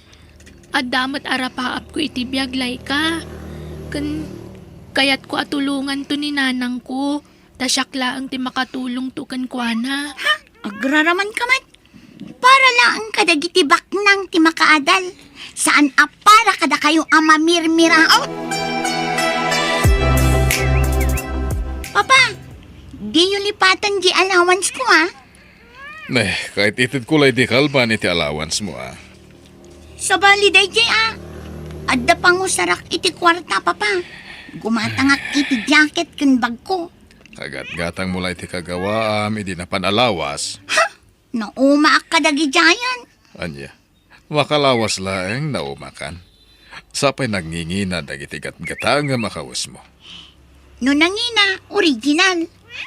Adda met arapaapko iti biag, Laika. Ken kayatko a tulonganto ni nanangko, ta siak laeng ti makatulongto kenkuana. Ha? Agraramanka met? Para laeng kadagiti baknang ti makaadal. Saan a para kadakayo a mamirmiraot. Papa, diyo lipaten di allowance ko, ah. Ne, kaited ko lay di kalban iti allowance mo, ah. Sabali daydiay, ah. Adda pangusarak iti kuarta, Papa. Gumatangak iti jacket ken bagko. Kagatgatang mo lay ti kagawaam idi napan a lawas. Ha? Naumaak kadagidiayen. Ania? Makalawas laeng naumakan. Sapay nangingina dagiti gatgatangem a kawesmo. No nangina, original.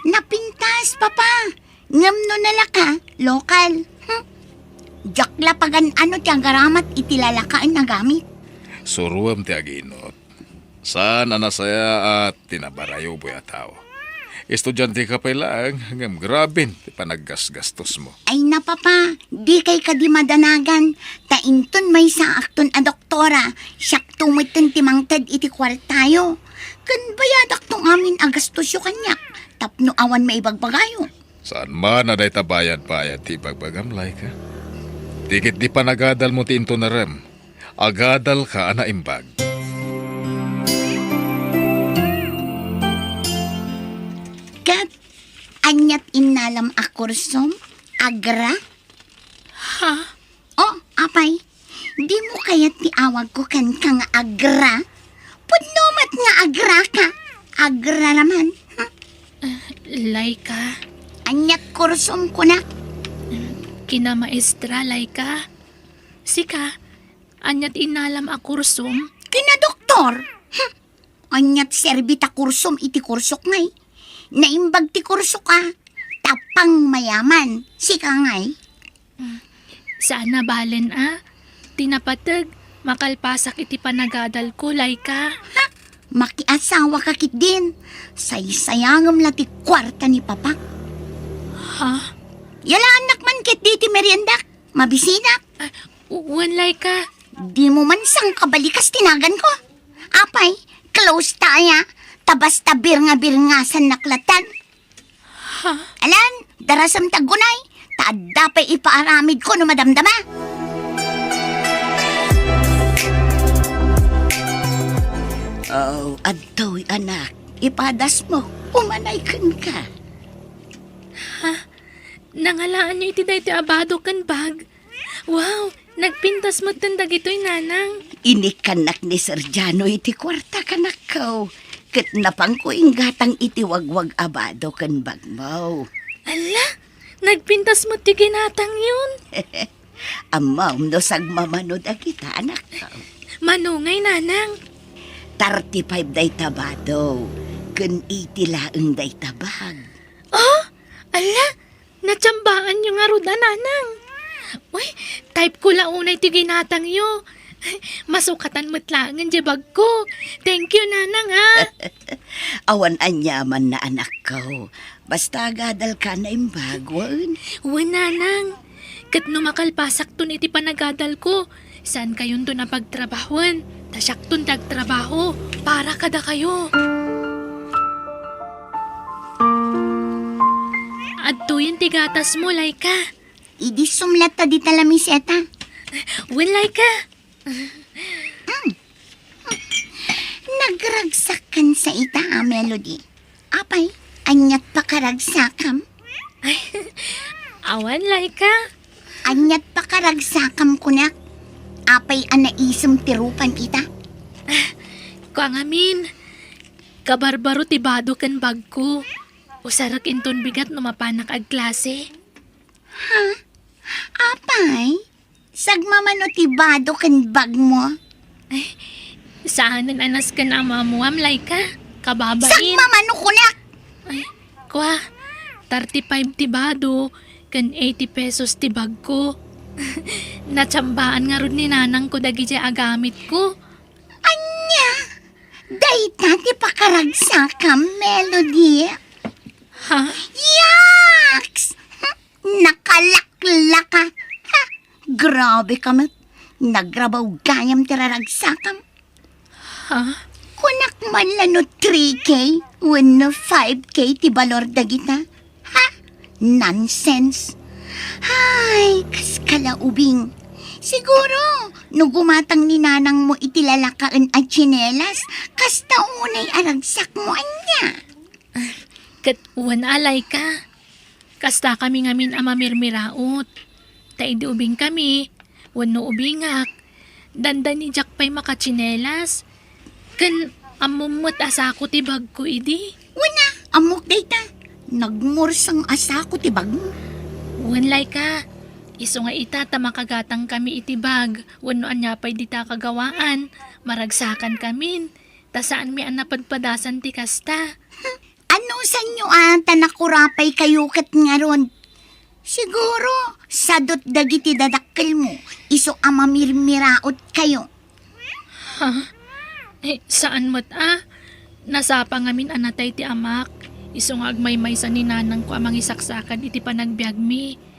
Napintas, Papa. Ngem no nalaka, lokal. Hmm. Diak la pagan-ano ti agaramat iti lalakaen a gamit. Suruem ti aginot. Saan a nasayaat ti nabarayoboy a tao. Estudianteka pay laeng, ngem graben ti panaggasgastosmo. Ay na, Papa, dikay kadi madanagan, ta inton maysaakton a doktora, siakto metten ti mangted iti kuartayo. Ken bayadakto amin a gastosyo kaniak, tapno awan maibagbagayo. Saan man a dayta bayad-bayad ti ibagbagam, Laika. Ti ketdi panagadalmo ti intunarem, agadalka a naimbag. Ket, aniat innalam a kursom? Agra? Ha? Oh, apay, dimo kayat ti awagko kenka nga agra? Pudno met nga agraka. Agraraman. Ah, Laika. Aniat kursom kunak? Kinamaestra, Laika. Sika, aniat innalam a kursom? Kinadoktor. Hmm. Aniat serbi ta kursom iti kursok ngay? Naimbag ti kursok a, tapang mayaman. Sika ngay? Saan a balen a. Ti napateg, makalpasak iti panagadalko, Laika. Ha? Makiasawaka ketdin. Saysayangem la ti kuarta ni Papa. Ha? Yalaannak man ketdi ti meriendak. Mabisinak. Ah, wen, Laika. Dimo man sangkabalikas ti naganko. Apay, close ta aya. Ta basta birnga-birngasannak latan. Ha? Alan, darasem ti aggunay, ta adda pay ipaaramidko no madamdama. Oh, adtoy, anak. Ipadasmo. Umanay kenka. Ha? Nangalaanyo iti daytoy a bado ken bag? Wow! Nagpintas metten dagitoy, Nanang. Inikkannak ni Sir Jano iti kuarta, kanakko. Ket napanko inggatang iti wagwag a bado ken bagmo. Alla! Nagpintas met ti ginatangyon. Ammom no sagmamano dagita, anakko. Mano ngay, Nanang? Thirty-five dayta bado, ken eighty laeng dayta bag. Oh? Alla, natsambaanyo ngarud a, Nanang. Uy, type ko la unay ti ginatangyo. Masukatan met laengen diay bagko. Thank you, Nanang, ha. Awan aniamanna, anakko. Basta agadalka na imbag, wen? Wen, Nanang. Ket no makalpasakton iti panagadalko, saankayonton a pagtrabahoen, ta siakton ti agtrabaho para kadakayo. Adtoyen ti gatasmo, Laika. Idi sumlat ta dita lamiseta. Wen, Laika. Mm. Nagragsakkan sa ita a Melody. Apay, aniat pakaragsakam? Ay, awan, Laika. Aniat pakaragsakam kunak? Apay a naisem ti rupan ita? Kua ngamin, kabarbaro ti bado ken bagko. Usarek inton bigat no mapanak agklase. Ha? Apay? Sagmamano ti bado ken bagmo? Ay, saanen a nasken a maammuam, Laika. Kababain. Sagmamano kunak! Ay, kua, thirty-five ti bado, ken eighty pesos ti bagko. Natsambaan ngarud ni nanangko dagidiay a gamitko. Ania? Dayta ti pakaragsakam, Melody? Ha? Yaks! Nakalaklaka! Ha! Grabe ka met. Nagrabaw gayam ti raragsakam. Ha? Kunak man la no three K wenno five K ti balor dagita. Ha? Nonsense! Ay, kas kalaubing. Siguro, no gumatang ni nanangmo iti lalakaen a tsinelas, kasta unay a ragsakmo ania? Ket wen, Laika, kastakami ngamin a mamirmiraot. Ta idi ubingkami, wenno ubingak, dandani diak pay makatsinelas. Ken ammom met a sako ti bagko idi. Wen a, ammok dayta. Nagmurseng a sako ti bagmo. Wen, Laika, isu nga ita ta makagatangkami iti bag wenno ania pay dita kagawaan, maragsakankami. Ta saanmi a napadpadasan ti kasta. Anusanyo a ta nakurapay kayo ket ngarud? Siguro, sadut dagiti dadakkelmo, isu a mamirmiraot kayo. Ha? Eh, saan met a? Nasapa ngamin a natay ti amak, isu nga agmaymaysa ni nanangko a mangisaksakan iti panagbiagmi.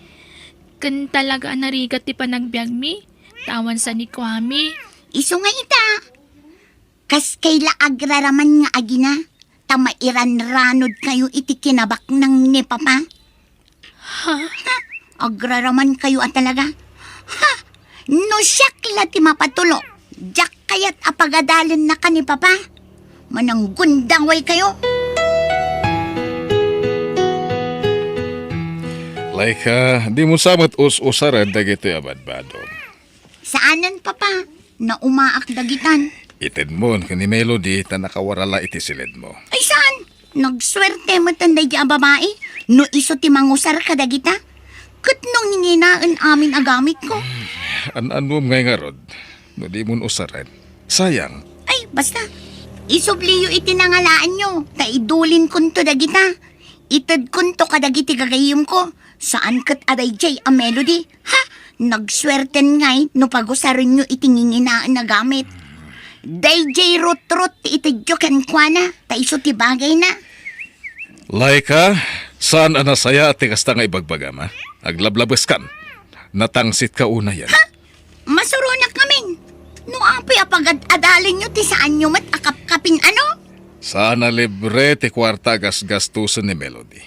Ken talaga a narigat ti panagbiagmi, ta awan sanikuami. Isu nga ita, kaskay la agraraman nga agina, ta mairanranod kayo iti kinabaknang ni Papa. Ha? Ha? Agraraman kayo a talaga? Ha? No siak la ti mapatulok, diak kayat a pagadalennaka ni Papa. Mananggundaway kayo. Laika, dimo sa met us-usaren dagitoy a badbadom. Saanen, Papa. Naumaak dagitan. Itedmon ken ni Melody ta nakawarala iti siledmo. Ay, saan? Nagsuerte metten daydi a babai no isu ti mangusar kadagita. Ket no nginginaen amin a gamitko. An-annuem ngay ngarud no dimon usaren. Sayang. Ay, basta. Isubliyo iti nangalaanyo, ta idulinkonto dagita. Itedkonto kadagiti gagayyemko. Saan ket a daydiay a Melody? Ha? Nagsuerten ngay no pagusarenyo iti nginginaen a gamit. Daydiay rutrot ti itedyo kenkuana, ta isu ti bagayna. Laika, saan a nasayaat ti kasta nga ibagbagam, a? Aglablabeskan. Natangsitka unayen. Ha? Masuronak ngamin. No apay a pagad-adalenyo ti saanyo met a kapkapin, ano? Saan a libre ti kuarta a gasgastosen ni Melody.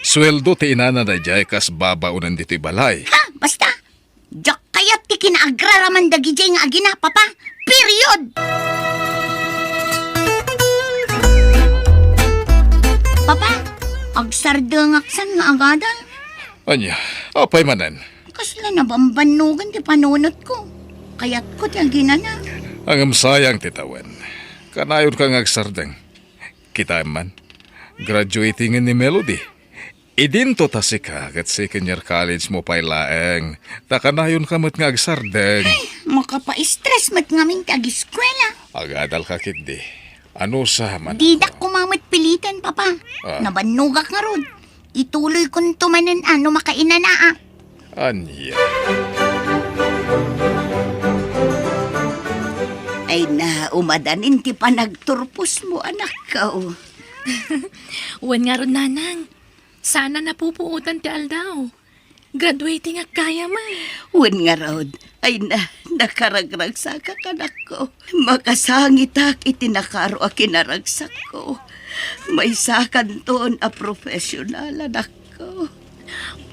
Sueldo ti inana daydiay kas babaonen ditoy balay. Ha? Basta, diak kayat ti kinaagraraman dagidiay nga agina, Papa. Period! Papa, agsardengak san nga agadal. Ania, apay manen? Kasla nabambannogan ti panunotko. Kayatko ti aginana. Ngem sayang ti tawen. Kanayonka nga agsardeng. Kitaem man, graduating ni Melody. Idinto ta sika ket second year college mo pay laeng. Ta kanayonka met nga agsardeng. Ay, makapa-stress met ngamin ti agiskwela. Agadalka ketdi. Anusa man. Didak koma met piliten, Papa. Ah. Nabannogak ngarud. Ituloykonto manen a no makainanaak. Ania? Ay na, umadanin ti panagturposmo, anakko. Wen ngarud, Nanang. Saan a napupuotan ti aldaw. Graduatingak gayam. Wen ngarud, ay na, nakaragragsakak, anakko. Makasangitak iti nakaro a kinaragsakko. Maysakanton a profesional, anakko.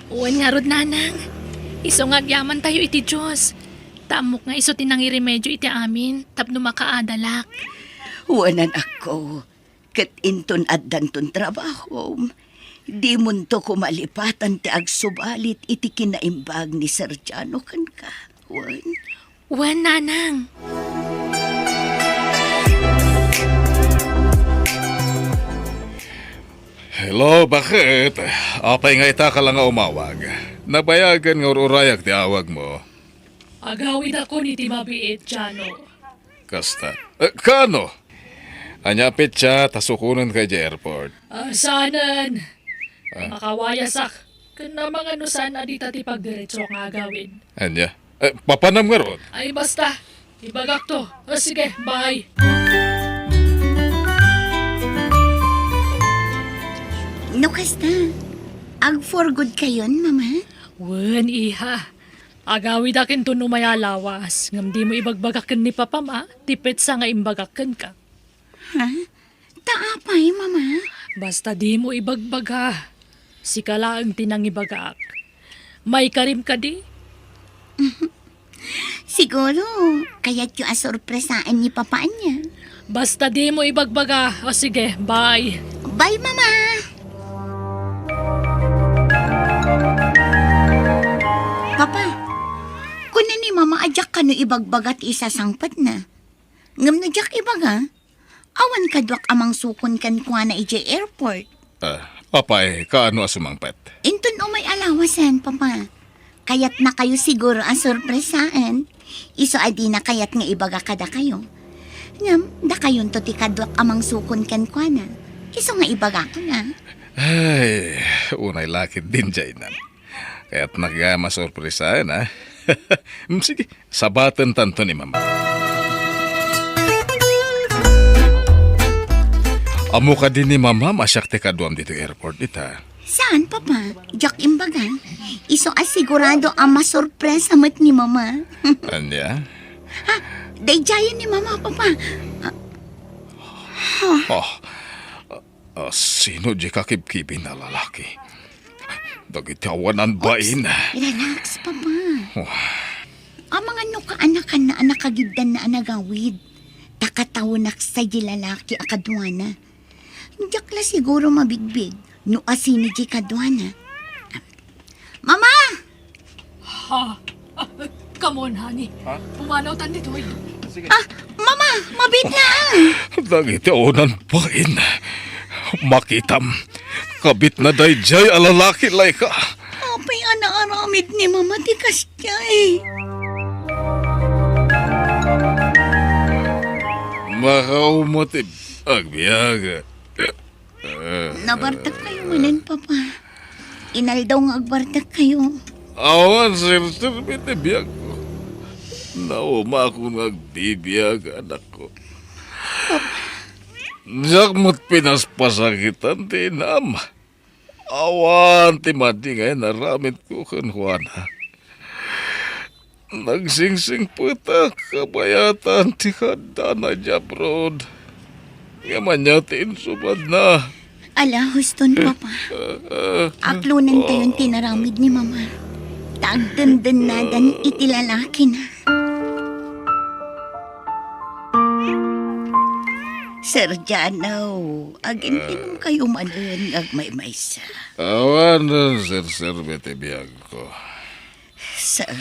Wen ngarud, Nanang. Isu nga agyamantayo iti Dios. Ta ammok nga isu ti nangiremedio iti amin tapno makaadalak. Wen, anakko. Ket inton addanton trabahom, dimonto koma lipatan ti agsubalit iti kinaimbag ni Sergiano kenka. Wen? Wen, Nanang. Hello, bakit? Apay nga ita ka la nga umawag? Nabayagen nga ur-urayak ti awagmo. Agawidakon iti mabiit, Jano. Kasta. Eh, kaano? Ania a petsa ta sukonenka idiay airport? Ah, saanen. Ah. Makawayasak. Ken amangan no saan a dita ti pagdiretso nga agawid. Ania? Eh, papanam ngarud? Ay, basta. Ibagakto. Ah, sige, bye. No kasta, ag-for good kayon, Mama? Wen, iha. Agawidak inton umay a lawas, ngem dimo ibagbaga ken ni Papam a ti petsa nga imbagak kenka. Ha? Ta apay, Mama? Basta dimo ibagbaga. Sika laeng ti nangibagaak. Maikarim kadi? Siguro, kayatyo a sorpresaen ni Papa ania. Basta dimo ibagbaga. O sige, bye. Bye, Mama. Papa, kuna ni Mama a diak kano ibagbaga ti isasangpetna. Ngem no diak ibaga, awan kaduak a mangsukon kenkuana idiay airport. Ah, apay, kaano a sumangpet? Inton umay a lawasen, Papa. Kayatnakayo siguro a sorpresaen. Isu a dina kayat nga ibaga kadakayo. Ngem, dakayonto ti kaduak a mangsukon kenkuana. Isu nga ibagakon a. Ay, unay lakit din, Jainam. Kayatnak gayam a sorpresaen, a. Mm, sige, sabatentanto ni Mama. Ammo kadi ni Mama a siak ti kaduam ditoy airport ita? Saan, Papa? Diak imbaga. Isu a sigurado a masorpresa met ni Mama. Ania? Ha? Daydiayen ni Mama, Papa. Ah. Ha? Oh. Ah, sino di kakibkibin a lalaki? Dagiti awanan bain. Relax, Papa. Oh. Amangan no kaanakanna a nakagiddanna a nagawid. Ta katawenak sa di lalaki a kaduana. Diak la siguro mabigbig no asino di kaduana. Mama! Ha? Ah, come on, honey. Ha? Pumanawtan ditoy. Sige. Ah, Mama, mabiit na ang. Dagiti awanan bain. Makitam. Kabit na daydiay a lalaki, Laika. Apay a naaramid ni Mama ti kasdiay? Makaumot ti agbiag. Nabartek kayo manen, Papa. Inaldaw nga agbartek kayo. Awan serserbi ti biagko. Naumakon nga agbibiag, anakko. Papa. Diak met pinaspasakitan ti inam. Awan ti madi nga inaramidko kenkuana. Nagsingsingpetak kabayatan ti kaaddana idiay abroad. Ngem ania ti insubadna? Ala, huston, Papa. Aklonentayon ti inaramid ni Mama. Ta agdendennadan iti lalakina. Sir Jano, agintinumkayo manen nga agmaymaysa. Awanen serserbi ti biagko. Sir,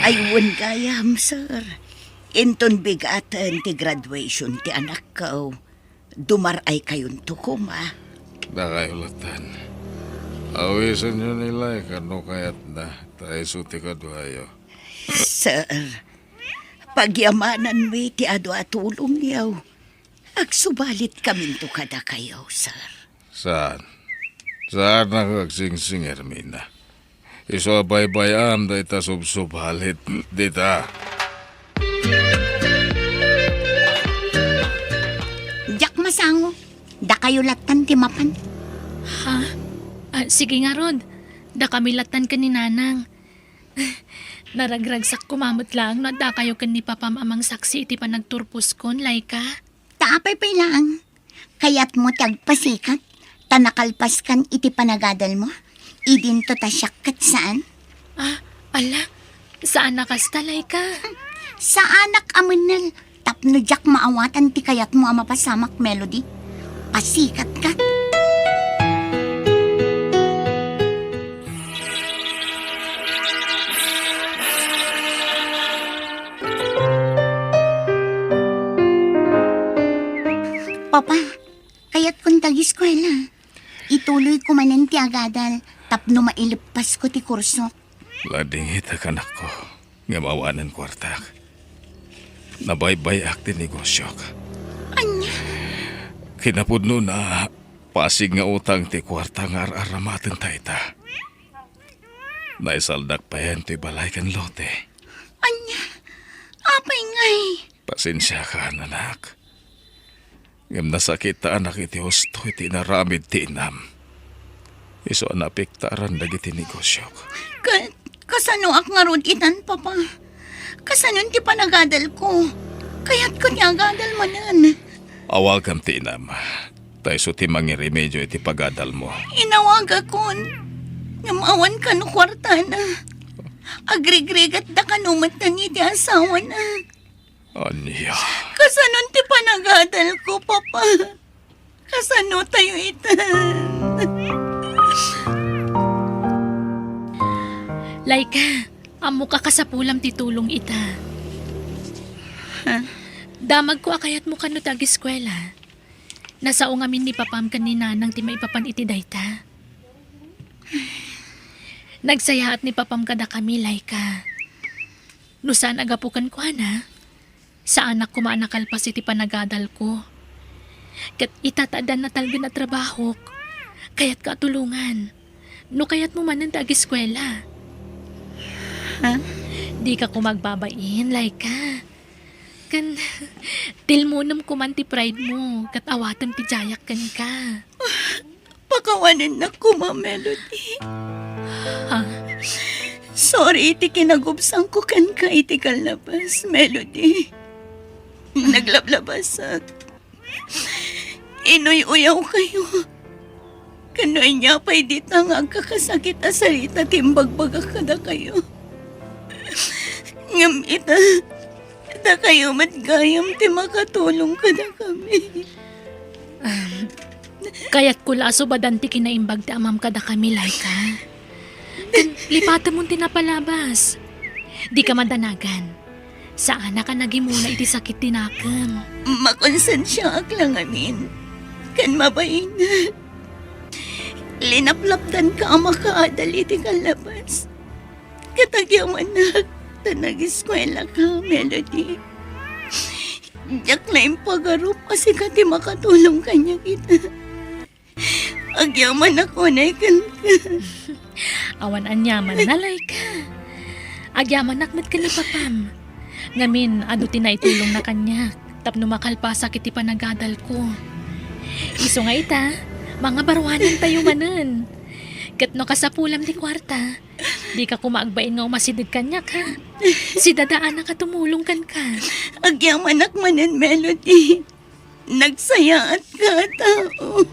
aywen gayam, sir. Inton bigaten ti graduation ti anakko, dumar-aykayonto koma. Dakayo latten. Awisenyo ni Laika no kayatna, ta isu ti kaduayo. Sir, pagyamananmi ti adu a tulongyo. Agsubalitkaminto kadakayo, sir. Saan? Saan a agsingsingir, Mina? Isu a baybay-am dayta subsubalit dita. Diak masango. Dakayo lattan ti mapan. Ha? Ah, sige ngarud. Dakami lattan ken ni Nanang. Naragragsak koma met laeng no addakayo ken ni Papam a mangsaksi iti panagturposkon, Laika. Ta apay pay laeng? Kayatmo ti agpasikat, ta nakalpaskan iti panagadalmo? Idinto ta siak ket saan? Ah, ala, saan a kasta, Laika. Saanak a mennel, tapno diak maawatan ti kayatmo a mapasamak, Melody. Pasikatka. Papa, kayatkon ti ageskuela. Ituloyko manen ti agadal tapno maileppasko ti kursok. Ladingitek, anakko, ngem awanen kuartak. Nabaybay-ak ti negosiok. Ania? Kinapudnona, pasig nga utang ti kuarta nga ar-aramatenta ita. Naisaldak payen toy balay ken lote. Ania? Apay ngay? Pasensiakan, anak. Ngem nasakitanak iti husto iti inaramid ti inam. Isu a naapektaran dagiti negosiok. Ka-, kasanoak ngarud itan, Papa? Kasanon ti panagadalko? Kayatko ti agadal manen. Awagam ti inam. Ta isu ti mangiremedio iti pagadalmo. Inawagakon. Ngem awan kano kuartana. Agrigrigatda kano metten iti asawana. Ania? Kasanon ti panagadalko, Papa? Kasano tayo ita? Laika, ammoka kasapulam ti tulong ita. Ha? Damagko a kayatmo kano ti ageskuela. Nasao ngamin ni Papam ken ni Nanang ti maipapan iti dayta. Nagsayaat ni Papam kadakami, Laika. No saan a gapu kenkuana, saanak koma a nakalpas iti panagadalko. Ket ita ta addan natalgen a trabahok, kayatka a tulongan. No kayatmo manen ti ageskuela. Ha? Dika koma agbabain, Laika. Ken, tilmonem koman ti pride mo, ket awatem ti diayak kenka. Pakawanennak koma, Melody. Ha? Sorry iti kinagubsangko kenka iti kallabas, Melody. Naglablabasak. Inuy-uyawkayo. Ken no ania pay dita nga agkakasakit a sarita ti imbagbagak kadakayo. Ngem ita, dakayo met gayam ti makatulong kadakami. Um, kayatko la a subadan ti kinaimbag ti amam kadakami, Laika. Ken lipatemon ti napalabas. Dika madanagan. Saanak a nagimula iti sakit ti nakem. Makonsensiaak la ngamin. Ken mabainak. Linaplapdanka a makaadal iti kallabas. Ket agyamanak ta nageskuelaka, Melody. Diak la impagarup a sika ti makatulong kaniak ita. Agyamanak unay kenka. Awan aniaman, Laika. Agyamanak met ken ni Papam. Ngamin, adu ti naitulongna kaniak tapno makalpasak iti panagadalko. Isu nga ita, mangabaruanantayo manen. Ket no kasapulam ti kuarta, dika koma agbain nga umasideg kaniak, ha? Sidadaanak a tumulong kenka. Agyamanak manen, Melody. Nagsayaatka a tao.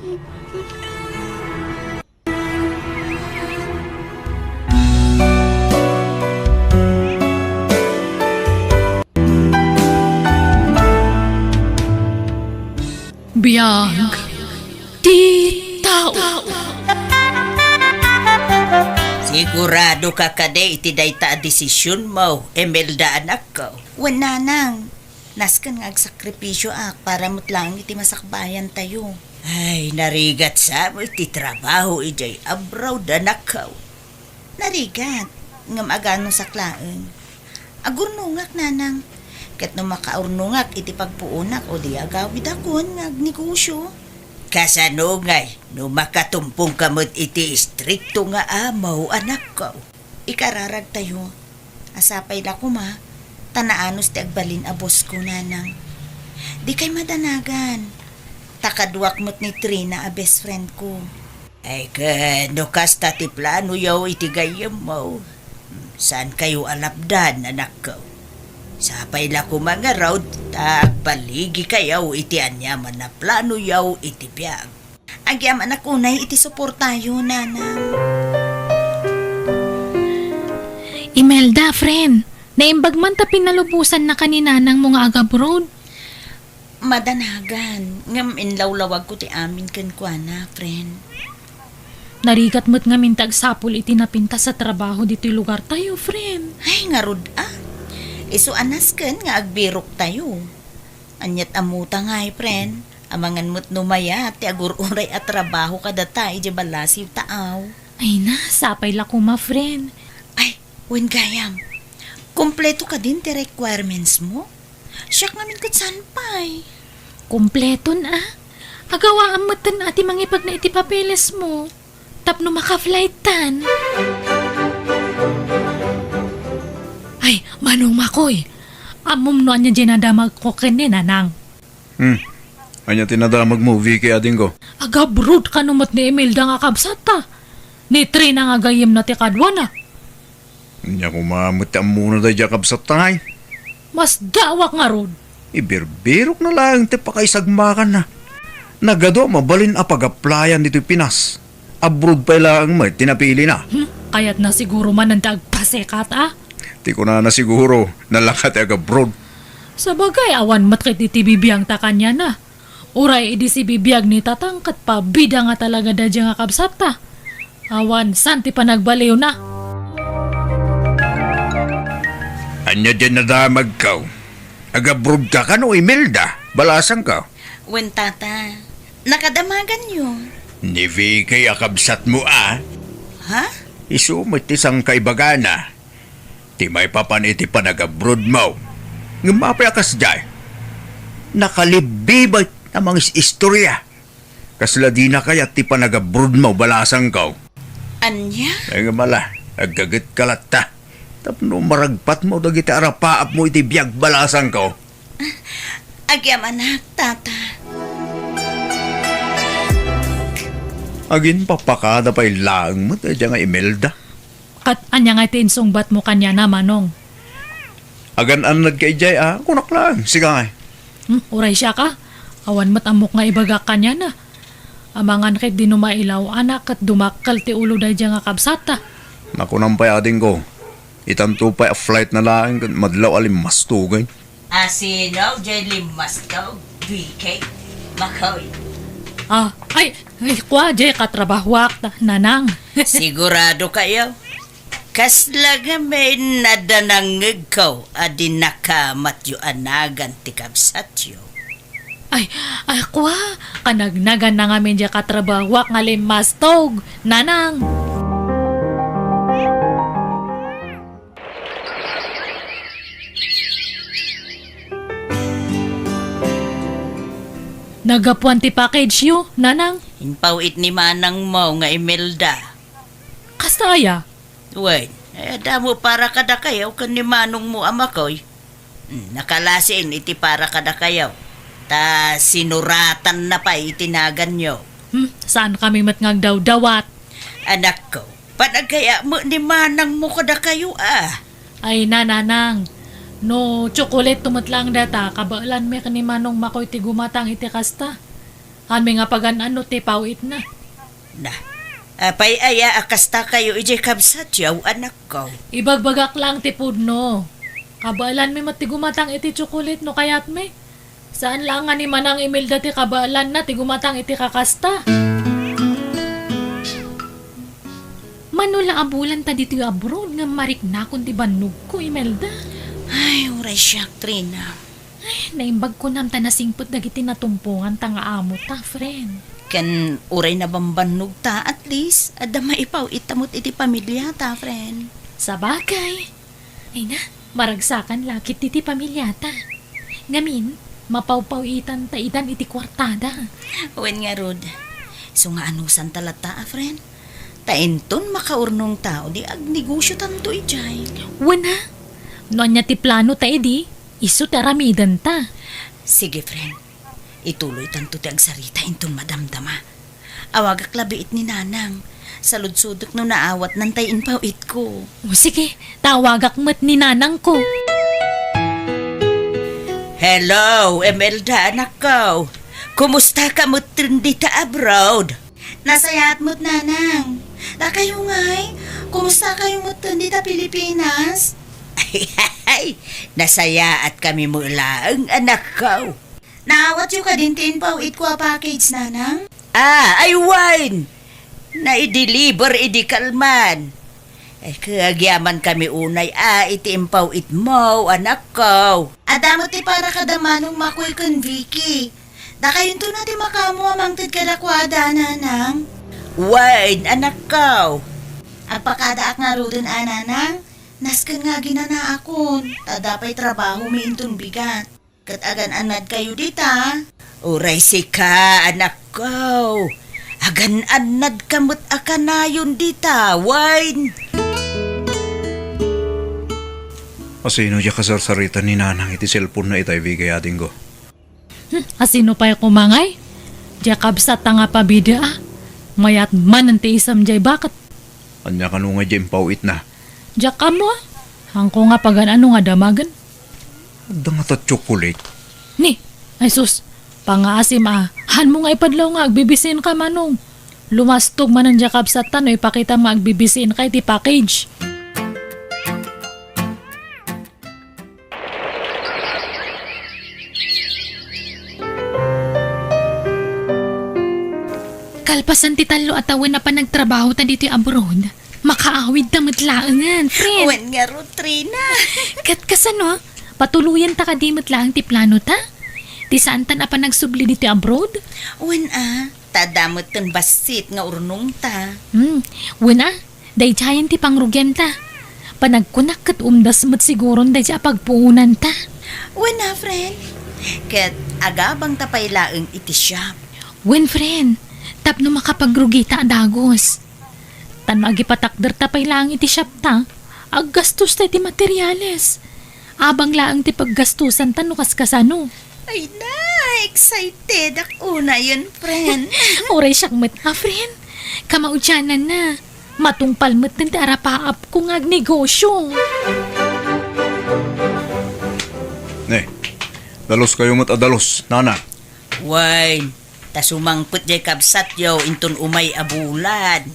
Sigurado ka kadi iti dayta a desisionmo, Imelda, anakko? Wen, nanang. Nasken nga agsakripisioak para met laeng iti masakbayantayo. Ay, narigat sa met ti trabaho idiay abroad, anakko. Narigat, ngem aganusak laeng. Agurnongak, nanang. Ket no makaurnongak iti pagpuonak, o di agawidakon nga agnegosio. Kasano ngay no makatumpongka met iti istrikto nga amo, anakko? Ikararagtayo. A sapay la koma, ta naanus ti agbalin a boss ko, nanang. Dikay madanagan. Ta kaduak met ni Trina a best friend ko. Ay, ket no kasta ti planoyo iti gayyemmo, saankayo a lapdan, anakko. Sapay la koma ngarud ta agbaligikayo iti aniaman a planoyo iti biag. Agyamanak unay iti suportayo, nanang. Imelda, friend, naimbag man ta pinalubosannaka ni nanangmo nga agabroad. Madanagan, ngem inlawlawagko ti amin kenkuana, friend. Narigat met ngamin ti agsapul iti napintas a trabaho ditoy lugartayo, friend. Ay, ngarud a. Isu a nasken nga agbiroktayo. Aniat ammota ngay, friend? Amangan met no mayat ti agur-uray a trabaho kadata idiay balasiw taaw. Ay na, sapay la koma, friend. Ay, wen gayam. Kompleto kadin ti requirements mo? Siak ngamin ket saan pay? Kompleton a. Agawaam metten a ti mangipagna iti papeles mo. Tapno maka-flight tan. Ay, Manong Makoy, ammom no ania diay nadamagko ken ni nanang? Hmm. Ania ti nadamagmo, Vicky, adingko? Agabroad kano met ni Imelda nga kabsatta. Ni Trina nga gayyemna ti kaduana. Ania koma met ti ammona daydiay a kabsatta ngay? Masdaawak ngarud. Ibirbirokna laeng ti pakaisagmakanna. Nagadu a mabalin a pag-applyan ditoy Pinas. Abroad pay laeng met ti napilina. Hmm, kayatna siguro manen ti agpasekat a? Ti kunana siguro, nalaka ti agabroad. Sabagay, awan met ket iti bibiangta kaniana. Uray idi sibibiag ni Tatang ket pabida nga talaga daydiay nga kabsatta. Awan saan ti panagbaliwna. Ania diay nadamagko? Agabroad ka kano, Imelda? Balasangko. Wen, Tata. Nakadamaganyo. Ni Vicky a kabsatmo a? Ha? Isu met ti sangkaibagana. Ti maipapan iti panagabroadmo. Ngem apay a kasdiay? Nakalibbibat a mangis-istorya. Kasla dina kayat ti panagabroadmo, balasangko. Ania? Ay, ngem ala, aggagetka latta. Tapno maragpatmo dagiti arapaapmo iti biag, balasangko. Agyamanak, Tata. Aginpapakada pay laeng met daydiay nga Imelda. Ket ania ngay ti insungbatmo kaniana, Manong? Agan-annadka idiay a, kunak laeng, sika ngay. Hmm, uray siak a, awan met ammok nga ibagak kaniana. Amangan ket di no mailaw-anak ket dumakkel ti ulo daydiay nga kabsatta. Nakunam pay, adingko, itanto pay a flightna laeng ket madlaw a limmastogen. A sino diay limmastog, Vicky? Makoy. Ah, ay, ay, kua, diay katrabahoak, ta-, nanang. Sigurado kayo? Kasla ngamin a danangngegko a di nakamatyo a nagan ti kabsatyo. Ay, ay, kua, kanagnagan na ngamin diay katrabahoak nga limmastog, nanang. Naggapuan ti package-yo, nanang. Impaw-it ni manangmo nga Imelda. Kasta aya? Wen, ay, adda mo para kadakayo ken ni manongmo a Makoy. Hmm, nakalasin iti para kadakayo. Ta sinuratanna pay iti naganyo. Hmm, saankami met nga agdawdawat. Anakko, panagkayat met ni manangmo kadakayo a. Ay, nanang, no tsokolate to met laeng dayta, kabaelanmi ken ni Manong Makoy ti gumatang iti kasta. Amin nga pagan-ano ti paw-itna. Na, apay aya a kasta kayo idiay kabsatyo, anakko? Ibagbagak laeng ti pudno. Kabaelanmi met ti gumatang iti tsokolate no kayatmi. Saan laeng nga ni Manang Imelda ti kabaelanna ti gumatang iti kakasta. Ano la a bulan ta ditoy abroad nga mariknakon ti bannogko, Imelda? Ay, uray siak, Trina. Ay, naimbag kunam ta nasingpet dagiti natumpongan ta nga amo ta, friend. Ken uray nabambannog ta, at least, adda maipaw-it ta met iti pamilya ta, friend. Sabagay. Ay na, maragsakan la ketdi ti pamiliata. Ngamin, mapawpaw-itan ta idan iti kuartada. Wen ngarud, isu nga anusan ta latta a friend. Ta inton makaurnong ta, di agnegosiotanto idiay. Wen a, no ania ti plano ta idi, isu ti aramiden ta. Sige, friend. Ituloy tanto ti agsarita inton madamdama. Awagak labiit ni Nanang. Saludsodek no naawatnan tay impaw-itko. O sige, tawagak met ni Nanangko. Hello, Imelda, anakko. Kumusta ka met dita abroad? Nasayaat met, Nanang. Dakayo ngay, kumusta kayo met dita Pilipinas? Ay, nasayaat kami met laeng, anakko. Naawatyo kadin ti impaw-itko a package, Nanang? Ah, ay wen! Naideliver idi kalman. Ay, agyaman kami unay a iti impaw-itmo, anakko. Adda met ti para kada Manong Makoy ken Vicky. Dakayonto na ti makaammo a mangted kadakuada, Nanang. Wen, anakko. Agpakadaak ngaruden a, Nanang. Nasken nga aginanaakon, ta adda pay trabahomi inton bigat. Ket agan-annadkayo dita. Uray sika, anakko. Agan-annadka met a kanayon dita, wen. Asino diay kasarsarita ni Nanang iti cellphone-na itay, Vicky, adingko? Hmm, asino pay koma ngay? Diay kabsatta nga pabida, a. Mayat manen ti isam diay baket. Ania kano nga diay impaw-itna? Diak ammo, a. Haanko nga pagan-ano nga damagen. Adda ngata chocolate? Ni, ay sus, pangaasim a, haanmo nga ipadlaw nga agbibisiinka, Manong. Lumastog manen diay kabsatta no ipakitam nga agbibisiinka iti package. Kalpasan ti tallo a tawen a panagtrabahota ditoy abroad, makaawidta met laengen, friend. Wen ngarud, Trina. Ket kasano? Patuloyanta kadi met laeng ti planota? Ti saantan a panagsubli ditoy abroad? Wen a, ta adda metten bassit nga urnongta. Hmm, wen a, daydiayen ti pangrugianta. Panagkunak ket umdas met siguron daydiay a pagpuonanta. Wen a, friend. Ket agabangta pay laeng iti shop. Wen, friend, tapno makapagrugita a dagus. Ta no agipatakderta pay laeng iti shopta, aggastosta iti materiales. Abang laeng ti paggastusanta no kaskasano. Ay na, excited ak unayen, friend. Uray siak met a, friend. Kamaudiananna, matungpal metten ti arapaapko nga agnegosio. Ne, dalos kayo met a dalos, nana. Wen, ta sumangpet diay kabsatyo inton umay a bulan.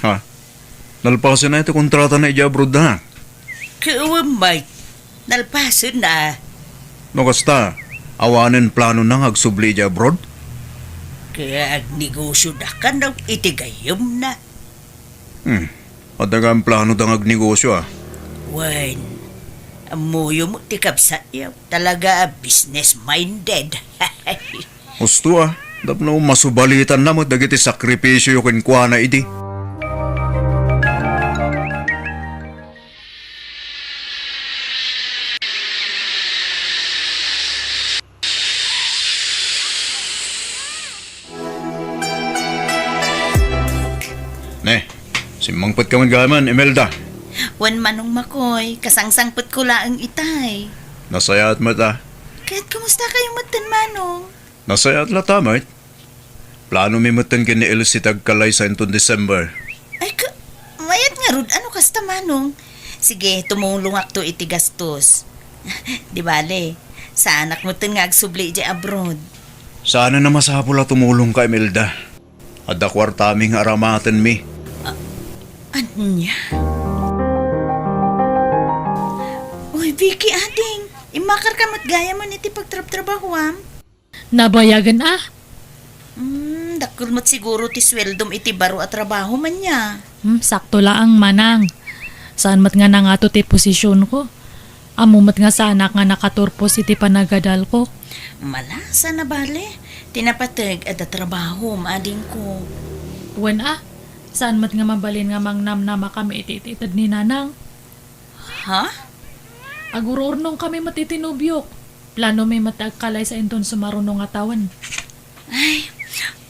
Ha? Nalpasenna ti kontratana idiay abroad, ha? Ket wen met, nalpasenna. No kasta, awanen planona nga agsubli idiay abroad? Ket agnegosioda kano iti gayyemna. Hmm. Adda gayam planoda nga agnegosio, a. Wen, ammoyo met ti kabsatyo. Talaga a business-minded. Husto, a. Tapno masubalitanna met dagiti sakripisioyo kenkuana idi. Ne, simmangpetka met gayam, Imelda. Wen, Manong Makoy, kasangsangpetko laeng itay. Nasayaat met, a. Ket kumusta kayo metten, Manong? Nasayaat latta met. Planomi metten ken ni Elsie ti agkalaysa inton December. Ay, ka-, mayat ngarud, ano kasta, Manong? Sige, tumulongakto iti gastos. Di bale, saanak metten nga agsubli idiay abroad. Saanen a masapul a tumulongka, Imelda. Adda kuartami nga aramatenmi. A-, ania? Uy, Vicky, ading, immakarka met gayamen iti pagtrabtrabahoam? Nabayagen a. Hmm, dakkel. Met siguro ti sueldom iti baro a trabaho, ania? Hmm, sakto laeng, manang. Saan met nga nangato ti posisyonko. Ammo met nga saanak nga nakaturpos iti panagadalko. Malasa na bale. Ti napateg, adda trabahom, adingko. Wen a, saan met nga mabalin nga mangnamnamakami iti ited ni nanang. Ha? Agururnongkami met iti nobiok. Planomi met ti agkalaysa inton sumaruno nga tawen. Ay,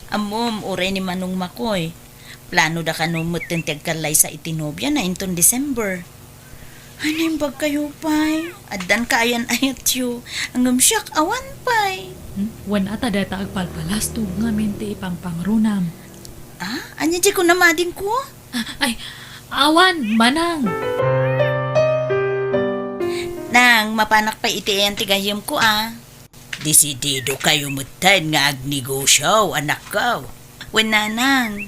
ammom, uray ni Manong Makoy. Planoda kano metten ti agkalaysa iti nobiana inton December. Ay, naimbag kayo pay. Addan kaayan-ayatyo. Ngem siak, awan pay. Hmm? Wen a ta dayta agpalpalastog ngamin ti ipangpangrunam. Ah, ania diay kunam, adingko? Ah, ay, awan, manang. Nang, mapanak pay iti ayan ti gayyemko, a. Desidido kayo metten nga agnegosio, anakko. Wen, nanang.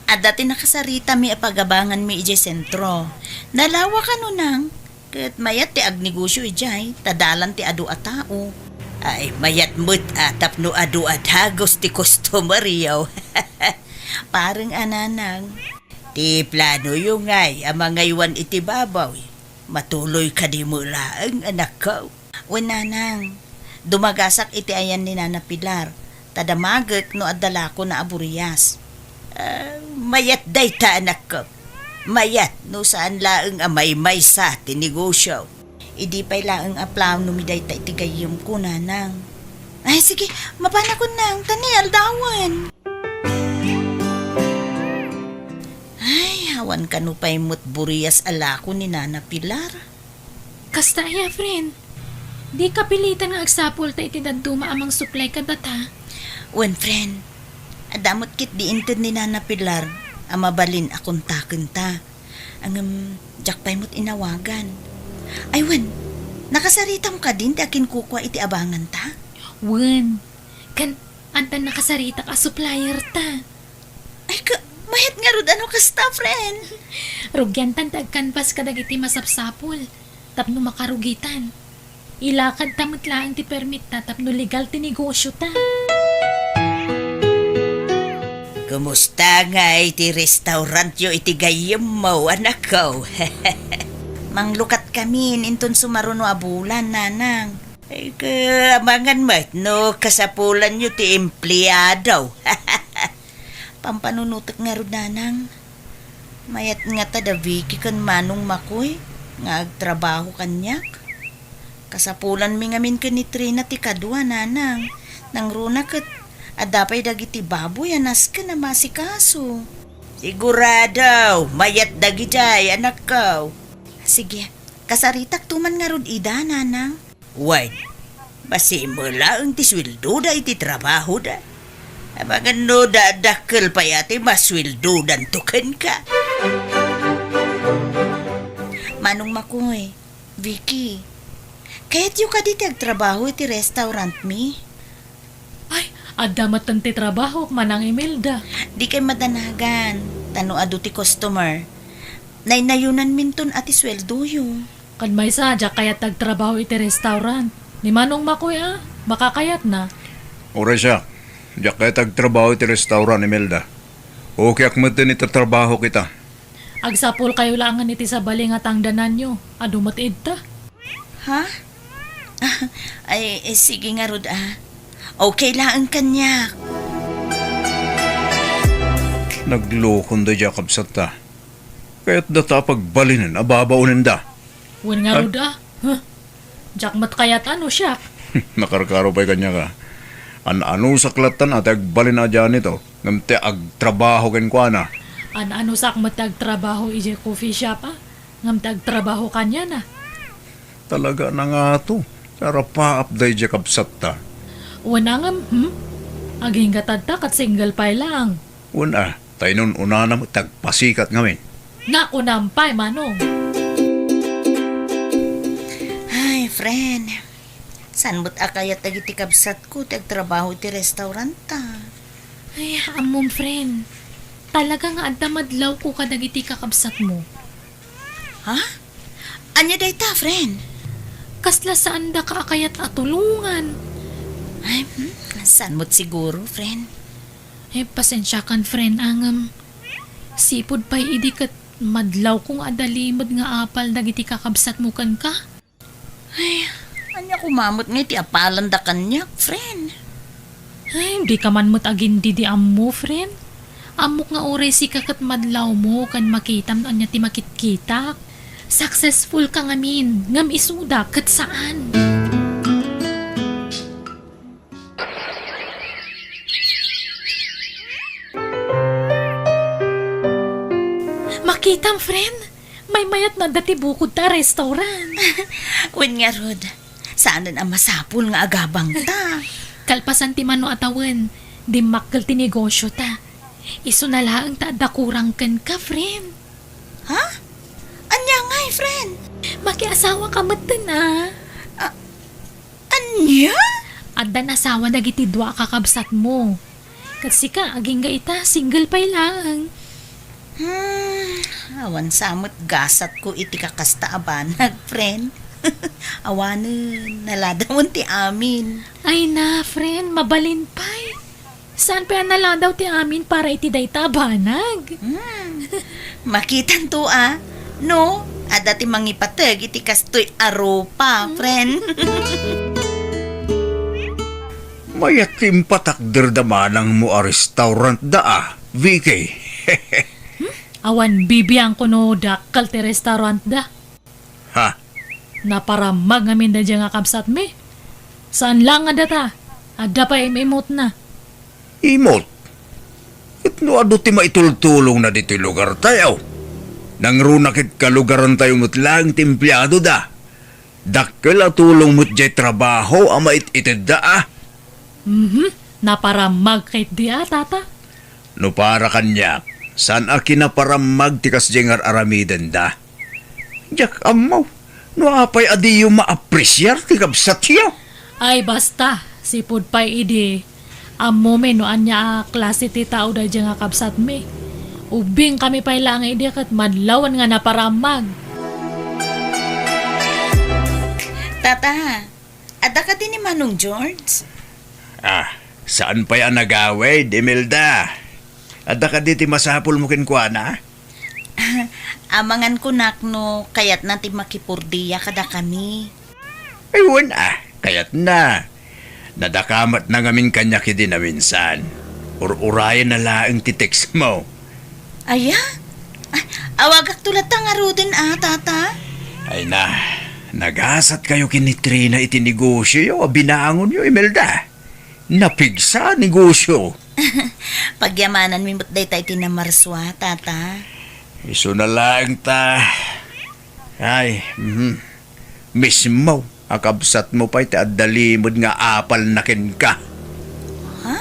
Adda ti nakasaritami a pagabanganmi idiay sentro. Nalawa kano, nang? Ket mayat ti agnegosio idiay, ta dalan ti adu a tao. Ay, mayat met a tapno adu a dagus ti customeryo. Pareng a, nanang. Ti planoyo ngay a mangaywan iti baboy, matuloy kadi met laeng, anakko. Wen, nanang, dumagasak iti ayan ni Nana Pilar, ta damagek no adda lakona a burias. Ah, mayat dayta, anakko. Mayat no saan laeng a maymaysa ti negosio. Idi pay laeng a planomi dayta iti gayyemko, nanang. Ay, sige, mapanakon, nang, ta ni aldawen. Ay, awan kano pay met burias a lako ni Nana Pilar. Kasta aya, friend. Di kapilitan nga agsapulta iti dadduma a mangsuplay kadata. Wen, friend. Adda met ketdi inted ni Nana Pilar a mabalin a kontakenta. Ngem, diak pay met inawagan. Ay, wen, nakasaritam kadin ti akinkukua iti abanganta? Wen, ken addan nakasaritak a supplierta. Ay, ka, mayat ngarud a no kasta, friend. Rugiantan ti agkanpas kadagiti masapsapul tapno makarugitan. Ilakadta met laeng ti permitta tapno legal ti negosyota. Kumusta ngay ti restaurantyo iti gayyemmo, anakko? Manglukatkamin inton sumaruno a bulan, nanang. Ay, ka, amangan met no kasapulanyo ti empleado. Pampanunotek ngarud, nanang. Mayat ngata da Vicky ken Manong Makoy nga agtrabaho kaniak. Kasapulanmi ngamin ken ni Trina ti kadua, nanang. Nangruna ket adda pay dagiti baboy a nasken a maasikaso. Sigurado, mayat dagidiay, anakko. Sige, kasaritakto man ngarud ida, nanang. Wen, bassit met laeng ti sueldoda iti trabahoda. Amangan no da-, dakkel pay a ti masueldodanto kenka. Manong Makoy, Vicky, kayatyo kadi ti agtrabaho iti restaurantmi? Ay, adda metten ti trabahok, Manang Imelda. Dikay madanagan, ta no adu ti customer, naynayonanminton a ti sueldoyo. Ken maysa, diak kayat ti agtrabaho iti restaurant. Ni Manong Makoy a, makakayatna. Uray siak, diak kayat ti agtrabaho iti restaurant, Imelda. Okayek metten iti trabahok ita. Agsapulkayo laengen iti sabali nga tangdananyo. Adu met idta. Ha? Ay, eh, sige ngarud a. Okay laeng kaniak. Naglokon daydiay a kabsatta. Kayatdata a pagbalinen a babaonenda. Wen ngarud a. Huh? Diak met kayat a no siak. Nakarkaro pay kaniak a. An-anusak lattan a ti agbalin a janitor, ngem ti agtrabaho kenkuana. An-anusak met ti agtrabaho idiay coffee shop a, ngem ti agtrabaho kaniana. Talaga a nangato, arapaap daydiay kabsatta. Wen a ngem, hmm? Agingga tadta ket single pay laeng. Wen a, ta inun-unana met ti agpasikat ngamin. Nakunam pay, Manong. Ay, friend. Saan met a kayat dagiti kabsatko ti agtrabaho iti restauranta? Ay, ammom, friend. Talaga nga adda madlawko kadagiti kakabsatmo. Ha? Ania dayta, friend? Kasla saandaka a kayat a tulongan. Ay, hmm, saan met siguro, friend? Eh, pasensiakan, friend, a ngem sipud pay idi ket madlawko nga adda limed nga apal dagiti kakabsatmo kenka. Ay, ania koma met nga iti apalanda kaniak, friend? Ay, dika man met agindidi ammo, friend. Ammok nga uray sika ket madlawmo ken makitam no ania ti makitkitak. Successful ka ngamin, ngem isuda ket saan. Makitam, friend? Maymayat no adda ti bukod ta restaurant. Wen ngarud, saanen a masapul nga agabangta. Kalpasan ti mano a tawen, dimmakkel ti negosio ta. Isuna laeng ta adda kurang kenka, friend. Ha? Ania ngay, friend? Makiasawa ka metten, a. A-, ania? Addan asawa dagiti dua a kakabsatmo. Ket sika, agingga ita, single pay laeng. Hmm, awan sa met gasatko iti kakasta a banag, friend. Awanen, naladawen ti amin. Ay na, friend, mabalin pay. Saan pay a naladaw ti amin para iti dayta a banag? Hmm. Makitanto a, no, adda ti mangipateg iti kastoy a rupa, friend. Mayat ti impatakderda manangmo a restaurantda a, Vicky. Hmm? Awan bibiangko no dakkel ti restaurantda. Ha? Naparammag ngamin daydiay nga kabsatmi. Saan laeng a data, adda pay im-imotna. Imot? Ket no adu ti maitultulongna ditoy lugartayo. Nangruna ket kalugarantayo met laeng ti empleadoda. Dakkel a tulong met diay trabaho a mait-itedda a. Mhm. Naparammag ketdi a, tata. No para kaniak, saan a kinaparammag ti kasdiay nga ar-aramidenda. Diak ammo no apay a diyo maapresiar ti kabsatyo. Ay, basta, sipud pay idi, ammomi no ania a klase ti tao daydiay nga kabsatmi. Ubbingkami pay laeng idi ket madlawen nga naparammag. Tata, adda kadi ni Manong George? Ah, saan pay a nagawid, Imelda? Adda kadi ti masapulmo kenkuana? Amangan kunak no kayatna ti makipurdiya kadakami. Ay, wen a, kayatna. Nadakamatna ngamin kaniak idi naminsan. Ur-urayenna laeng ti textmo. Aya? Ay, awagakto latta ngaruden a, tata? Ay na, nagasatkayo ken ni Trina iti negosioyo a binangonyo, Imelda. Napigsa a negosio. Pagyamananmi met dayta iti namarsua, tata. Isuna laeng ta. Ay, mhm. Mismo a kabsatmo pay ti adda limed nga apalna kenka. Ha?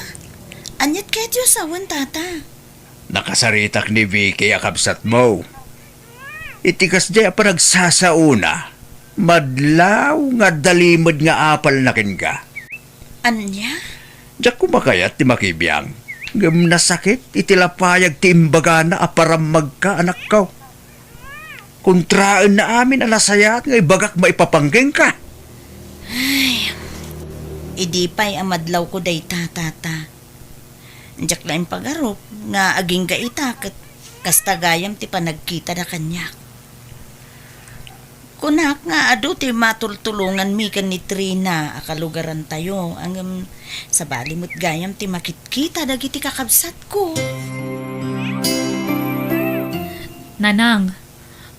Aniat ketdi a sawen, tata? Nakasaritak ni Vicky a kabsatmo. Iti kasdiay a panagsasaona, madlaw nga adda limed nga apalna kenka. Ania? Diak koma kayat ti makibiang, ngem nasakit iti lapayag ti imbagana a parammagka, anakko. Kontraenna amin a nasayaat nga ibagak maipapan kenka. Ay, idi pay a madlawko dayta, tata. Diak la impagarup nga agingga ita ket kasta gayam ti panagkitada kaniak. Kunak nga adu ti matultulonganmi ken ni Trina a kalugarantayo, ngem sabali met gayam ti makitkita dagiti kakabsatko. Nanang,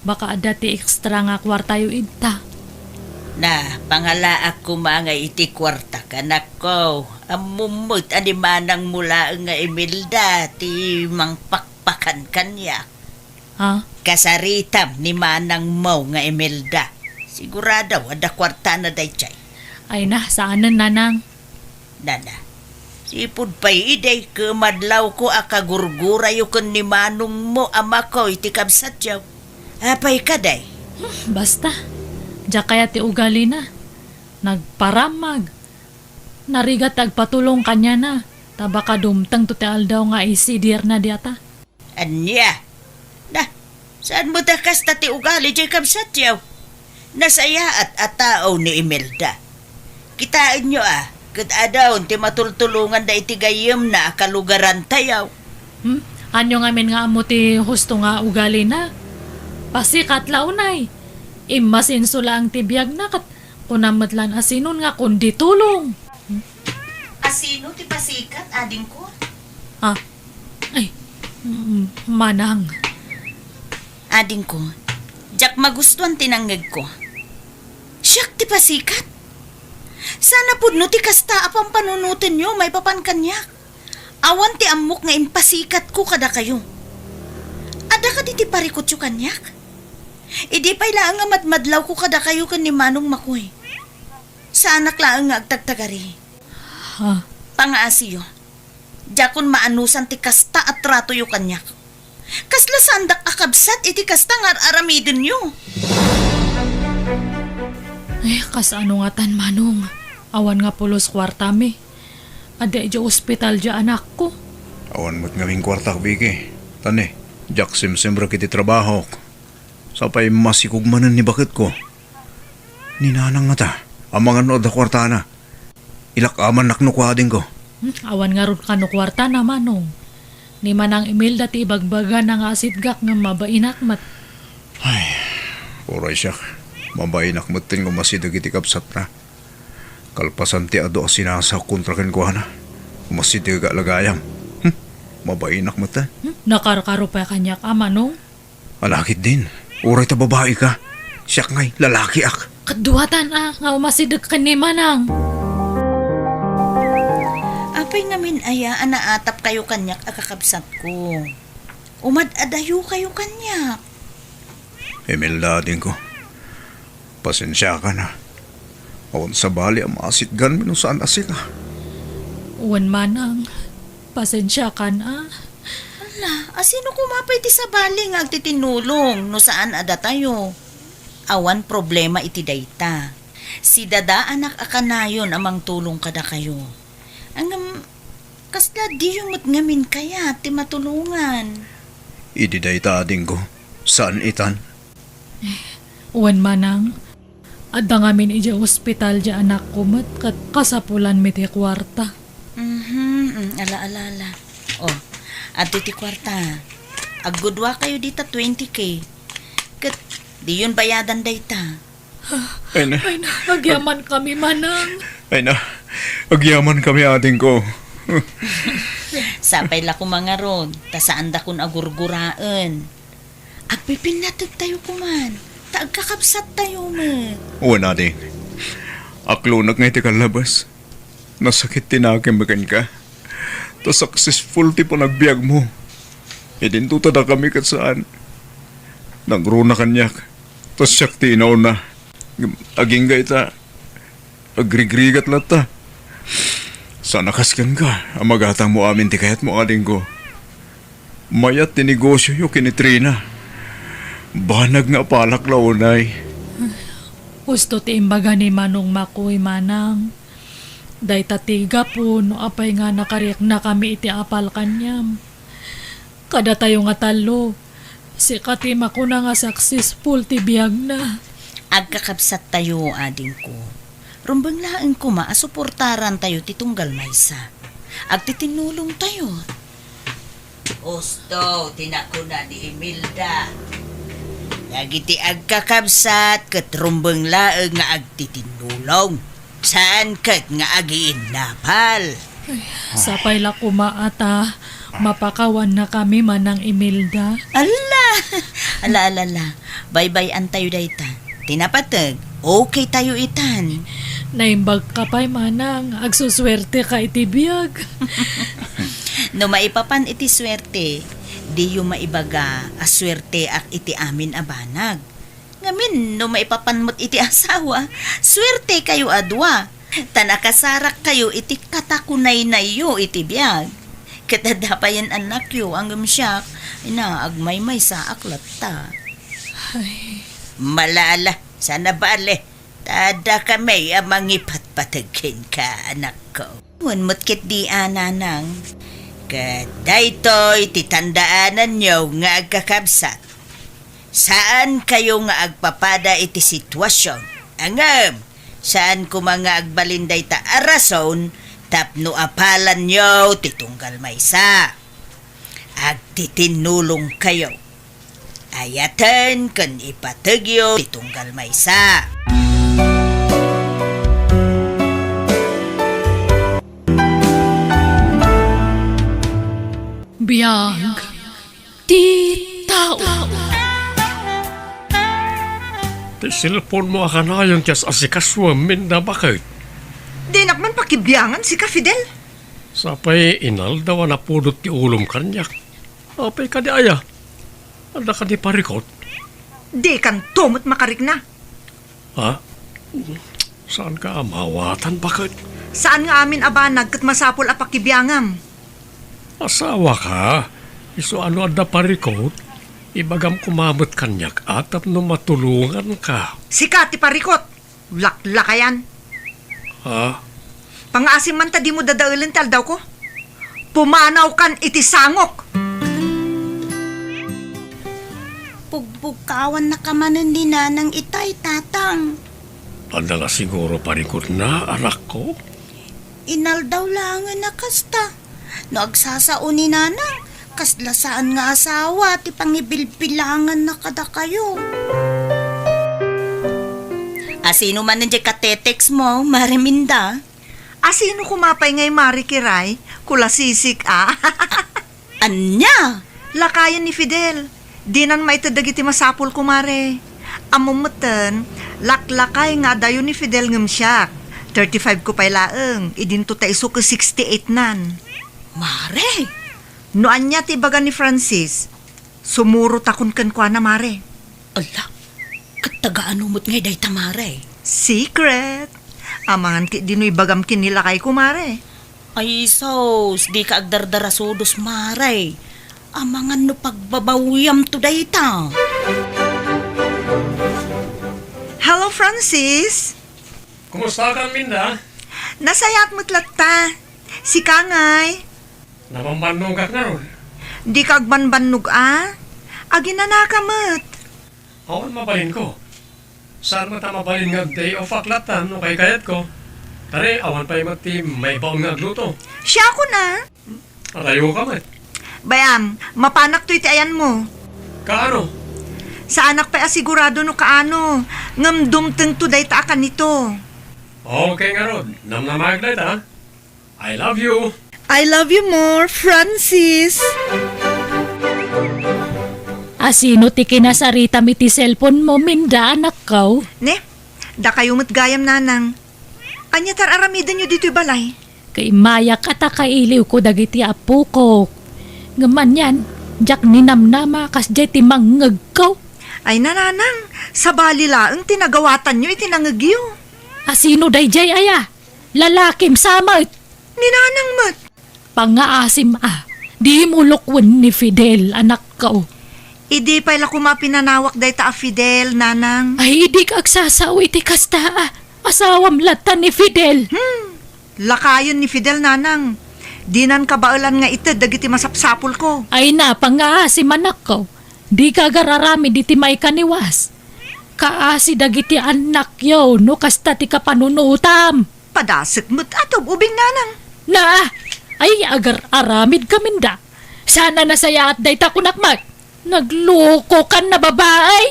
baka adda ti extra nga kuartayo idta. Na, pangalaak koma nga iti kuartak, anakko. Ammom met a ni manangmo laeng nga Imelda ti mangpakpakan kaniak. Ha? Kasaritam ni manangmo nga Imelda. Sigurado, adda kuartana daydiay. Ay na, saanen, nanang. Nana, sipud pay idi, kemadlawko a kagurgurayo ken ni manongmo a mako iti kabsatyo. Apay kadi? Hmm, basta. Diak kayat ti ugalina. Nagparammag. Narigat ti agpatulong kaniana, ta baka dumtengto ti aldaw nga isidirna diata. Ania? Na, saan met a kasta ti ugali diay kabsatyo? Nasayaat a tao ni Imelda. Kitaenyo a, Ket adun ti matultulonganda iti gayyemna a kalugarantayo. Hmm? Ania ngamin nga ammo ti husto nga ugalina? Pasikat la unay. Immasinso laeng ti biagna ket kunam met laeng a sinon nga kundi tulong. Asino ti pasikat, adingko? Ah, ay, mm, manang. Adingko, diak magustuan ti nangngegko. Siak ti pasikat? Saan a pudno ti kasta a pampanunotenyo maipapan kaniak. Awan ti ammok nga impasikatko kadakayo. Adda kadi ti parikutyo kaniak? Idi pay laeng a madmadlawko kadakayo ken ni Manong Makoy. Saanak laeng nga agtagtagari. Ha? Pangaasiyo. Diakon maanusan ti kasta a tratoyo kaniak. Kasla saandak a kabsat iti kasta nga ar-aramidenyo. Eh, kasano ngatan, Manong? Awan nga pulos kuartami. Adda idiay ospital diay anakko. Awan met ngamin kuartak, Vicky. Tani, diak simsimrek iti trabahok. Sapay masikog manen ni baketko. Ni Nanang ngata, amangan no adda kuartana. Ilak-amannak no kua adingko. Hmm, awan ngarud kano kuartana, Manong. Ni Manang Imelda ti ibagbagana nga asidgak ngem mabainak met. Ay, uray siak. Mabainak metten nga umasideg iti kabsatna. Kalpasan ti adu a sinasaok kontra kenkuana, umasideg la gayam. Hmm, mabainak metten. Hmm, nakarkaro pay kaniak a, Manong. Ala ketdin, uray ta babai ka. Siak ngay, lalakiak. Kaduatan a, nga umasideg ken ni Manang. Apay ngamin aya a naatapkayo kaniak a kakabsatko? Umad-adayokayo kaniak. Imelda, adingko. Pasensiakan a. Awan sabali a maasitganmi no saan a sika. Wen, Manang. Pasensiakan a. Ala, asino koma pay ti sabali nga agtitinnulong no saan a datayo? Awan problema iti dayta. Sidadaanak a kanayon a mangtulong kadakayo. Ngem, kasla diyo met ngamin kayat ti matulongan? Idi dayta, adingko, saan itan? Wen, Manang. Adda ngamin idiay ospital diay anakko met ket kasapulanmi ti kuarta. Mhm, mm, ala, ala, ala. Oh, adtoy ti kuarta. Agguduakayo dita twenty K. Ket diyon bayadan dayta. Ay na. Ay na, agyaman kami, Manang. Ay na, agyaman kami, adingko. Sapay la koma ngarud, ta saandakon a gurguraen. Agpipinnategtayo koman, ta agkakabsattayo met. Wen, ading. Aklonek nga iti kallabas. Nasakit ti nakemmi kenka. Ta successful ti panagbiagmo. Idinto ta dakami ket saan. Nangruna kaniak. Ta siak ti inauna. Agingga ita. Agrigrigat latta. Saan a kas kenka a magatangmo amin ti kayatmo, adingko. Mayat ti negosioyo ken ni Trina. Banag nga apalak la unay. Husto ti imbaga ni Manong Makoy, Manang. Dayta ti gapu no apay nga nakariaknakami iti apal kaniam. Kadatayo nga tallo, sika ti makuna nga successful ti biagna. Agkakabsattayo, adingko. Rumbeng laeng koma a suportarantayo ti tunggal maysa. Agtitinnulongtayo. Husto ti nakuna ni Imelda. Dagiti agkakabsat ket rumbeng laeng nga agtitinnulong. Saan ket nga agiinnapal. Ay, sapay la koma a ta mapakawannakami, Manang Imelda. Ala! Ala, ala, ala. Baybay-antayo dayta. Ti napateg, okay tayo itan. Naimbag ka pay, Manang. Agsusuerte ka iti biag. No maipapan iti suerte, diyo maibaga a suerteak iti amin a banag. Ngamin, no maipapan met iti asawa, suerte kayo a dua. Ta nakasarak kayo iti katakunaynayyo iti biag. Ket adda payen annakyo, ngem siak, ina, agmaymaysaak latta. Ay. Ala, ala, saan a bale. Ta adda kami a mangipatpateg kenka, anakko. Wen met ketdi a, Nanang. Ket daytoy ti tandaananyo nga agkakabsat. Saan kayo nga agpapada iti situasion. Ngem, Saan koma nga agbalin dayta a rason tapno apalanyo ti tunggal maysa. Agtitinnulongkayo. Ayaten ken ipategyo ti tunggal maysa. Biag ti tao. Ti cellphone mo a kanayon ti as-asikasuem, Minda, baket? Dinak man pakibiangan sika, Fidel. Sapay inaldaw a napudot ti ulom kaniak. Apay kadi aya? Adda kadi parikut? Dikanto met makarikna. Ha? Saanka a maawatan, baket? Saan nga amin a banag ket masapul a pakibiangam. Asawaka, isu a no adda parikut, ibagam koma met kaniak a tapno matulonganka. Sika ti parikut! Laklakayan! Ha? Pangngaasim man ta dimo dadaelen ti aldawko. Pumanawkan iti sangok! Pugbugkawannaka manen ni Nanang itay, Tatang. Adda la siguro parikutna, anakko? Inaldaw laengen a kasta. No agsasao ni Nanang, kasla saan nga asawa ti pangibilbilanganna kadakayo. Asino manen diay katetext mo, Mare Minda? Asino koma pay ngay, Mare Kiray? Kulasisik a. Ania? Lakayen ni Fidel. Dinan maited dagiti masapulko, Mare. Ammom metten, laklakay nga adayo ni Fidel ngem siak. Thirty-five ko pay laeng, idinto ta isu ket sixty-eight nan. Mare! No ania ti ibaga ni Francis, sumurotakon kenkuana, Mare. Ala, ket taga-ano met ngay dayta, Mare? Secret. Amangan ketdi no ibagam ken ni lakayko, Mare. Ay sus, dika agdardarasudos, Mare. Amangan no pagbabawiamto dayta. Hello, Francis. Kumustakan, Minda? Nasayaat met latta. Sika ngay? Nabambannogak ngarud. Dika agbanbannog a? Aginanaka met. Awan mabalinko. Saan met a mabalin nga ag-day off-ak latta no kaykayatko. Tari, awan pay met ti maibaon nga agluto. Siakon a? Adayoka met. Bay-am, mapanakto iti ayanmo. Kaano? Saanak pay a sigurado no kaano, ngem dumtengto dayta a kanito. Okay ngarud, namnamaek dayta. I love you. I love you more, Francis. Asino ti kinasaritam iti cellphone mo, Minda, anakko? Ne, dakayo met gayam, Nanang. Ania ti ar-aramidenyo ditoy balay? Kaimmayak a ta kailiwko dagiti apokok. Ngem anian, diak ninamnama kasdiay ti mangngegko. Ay, Nanang, sabali laeng ti nagawatanyo iti nangegyo. Asino daydiay aya? Lalakim sa met. Ni Nanang met. Pangngaasim a, dimo lukwen ni Fidel, anakko. Idi pay la koma pinanawak dayta a Fidel, Nanang. Ay, dika agsasao iti kasta a. Asawam latta ni Fidel. Hmm. Lakayen ni Fidel, Nanang. Dinan kabaelan nga ited dagiti masapsapulko. Ay, pangngaasim, anakko. Dika agar-aramid iti maikaniwas. Kaasi dagiti annakyo no kasta ti kapanunotam. Padasek met a tub-ubing, Nanang. Na, ay, agar-aramidka, Minda. Saan a nasayaat dayta, kunak met. Naglokokan a babai.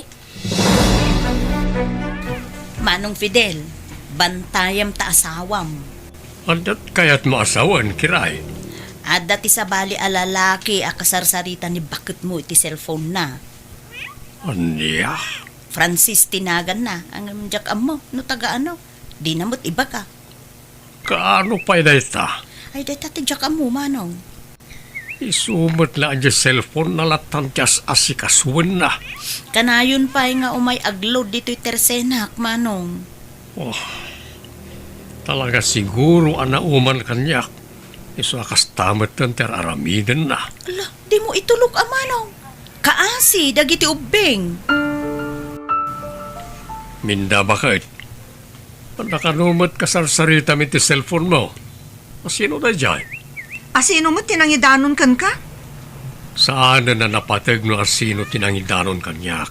Manong Fidel, bantayam ta asawam. Adda kayatmo a sawen, Kiray? Adda ti sabali a lalaki a kasarsarita ni baketmo iti cellphone-na. Ania? Francis ti naganna, ngem diak ammo no taga ano. Dina met ibaga. Kaano pay dayta? Ay, dayta ti diak ammo, Manong. Isu met la a diay cellphone-na latta ti as-asikasuenna. Kanayon pay nga umay agload ditoy tersenak, Manong. Oh, talaga siguro a nauman kaniak. Isu a kasta metten ti ar-aramidenna. Ala, dimo itulok a, Manong. Kaasi dagiti ubbing. Minda, baket? Ania kano met kasarsaritam iti cellphone-mo? Asino daydiay? Asino met ti nangidanon kenka? Saanen a napateg no asino ti nangidanon kaniak.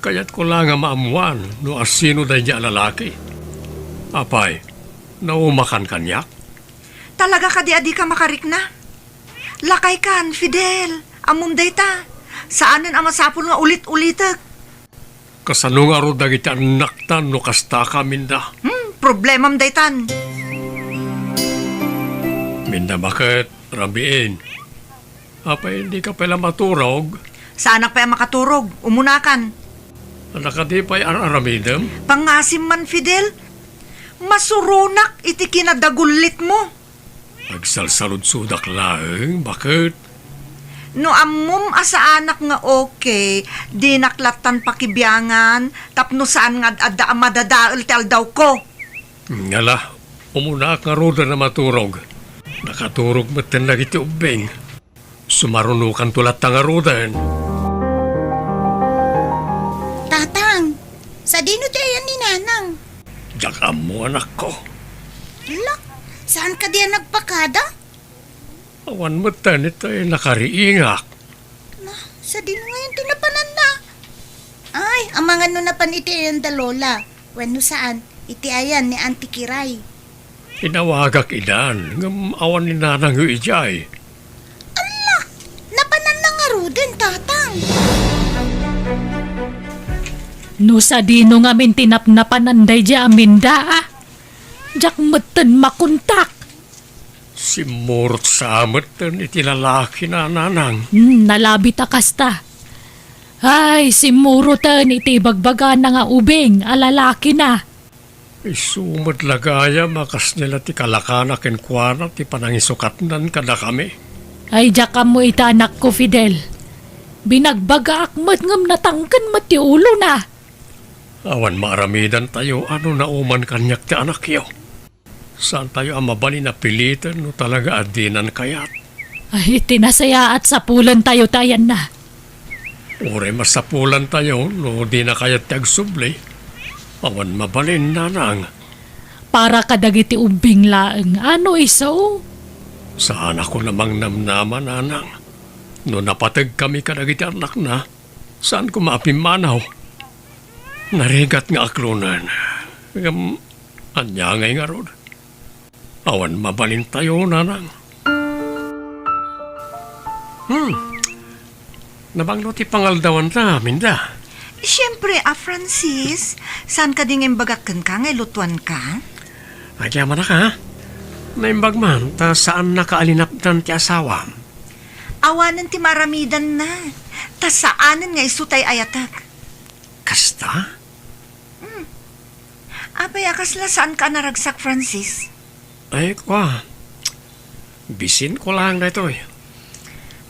Kayatko la nga maammuan no asino daydiay a lalaki. Apay, naumakan kaniak? Talaga kadi a dika makarikna? Lakaykan, Fidel. Ammom dayta. Saanen a masapul nga ulit-ulitek. Kasano ngarud dagiti annakta no kasta ka, Minda? Hmm, problemam daytan. Minda, baket, rabiin. Apay, dika pay la maturog? Saanak pay a makaturog. Umunakan. Adda kadi pay ar-aramidem? Pangasim man, Fidel. Masuronak iti kinadagullitmo. Agsalsaludsodak laeng, baket. No ammom a saanak nga okay, dinak lattan pakibiangan tapno saan nga ad-adda a madadael ti aldawko. Ngala, umunaak ngaruden a maturog. Nakaturog metten dagiti ubbing. Sumarunokanto latta ngaruden. Tatang, sadino ti ayan ni Nanang? Diak ammo, anakko. Ala, saan kadi a nagpakada? Awan metten iti nakariingak. Na, sadino ngayon ti napananna? Ay, amangan no napan iti ayan da Lola. Wenno saan, iti ayan ni Auntie Kiray. Inawagak idan, ngem awan ni Nanangyo idiay. Ala, napananna ngaruden, Tatang. No sadino ngamin ti napnapanan daydiay a Minda, a? Diak metten makontak. Simmurot sa metten iti lalakina, Nanang. Hmm, nalabit a kasta. Ay, simmuroten iti ibagbagana nga ubing a lalakina. Isu met la gayam a kasdi la ti kalakana kenkuana ti panangisukatnan kadakami. Ay, diak ammo ita, anakko, Fidel. Binagbagaak met ngem natangken met ti ulona. Awan maaramidantayo a no nauman kaniak ti anakyo. Saantayo a mabalin a piliten no talaga a dinan kayat. Ay, iti nasayaat, sapulentayo ti ayanna. Uray masapulantayo no dina kayat ti agsubli. Awan mabalin, Nanang. Para kadagiti ubbing laeng, ano isu? Saanakon a mangnamnama, Nanang. No napategkami kadagiti annakna, saan koma a pimmanaw. Narigat nga aklonen. Ngem, ania ngay ngarud? Awan mabalintayo, Nanang. Hmm. Nabanglo ti pangaldawanta, Minda. Siempre, a Francis, saan kadi nga imbagak kenka nga ilutuanka? Agyamanak, a. Naimbag man, ta saannaka a linapdan ti asawam. Awanen ti maaramidanna, ta saanen nga isu ti ay-ayatek. Kasta? Hmm. Apay a kasla saanka a naragsak, Francis? Ay, kua. Bisinko laeng daytoy.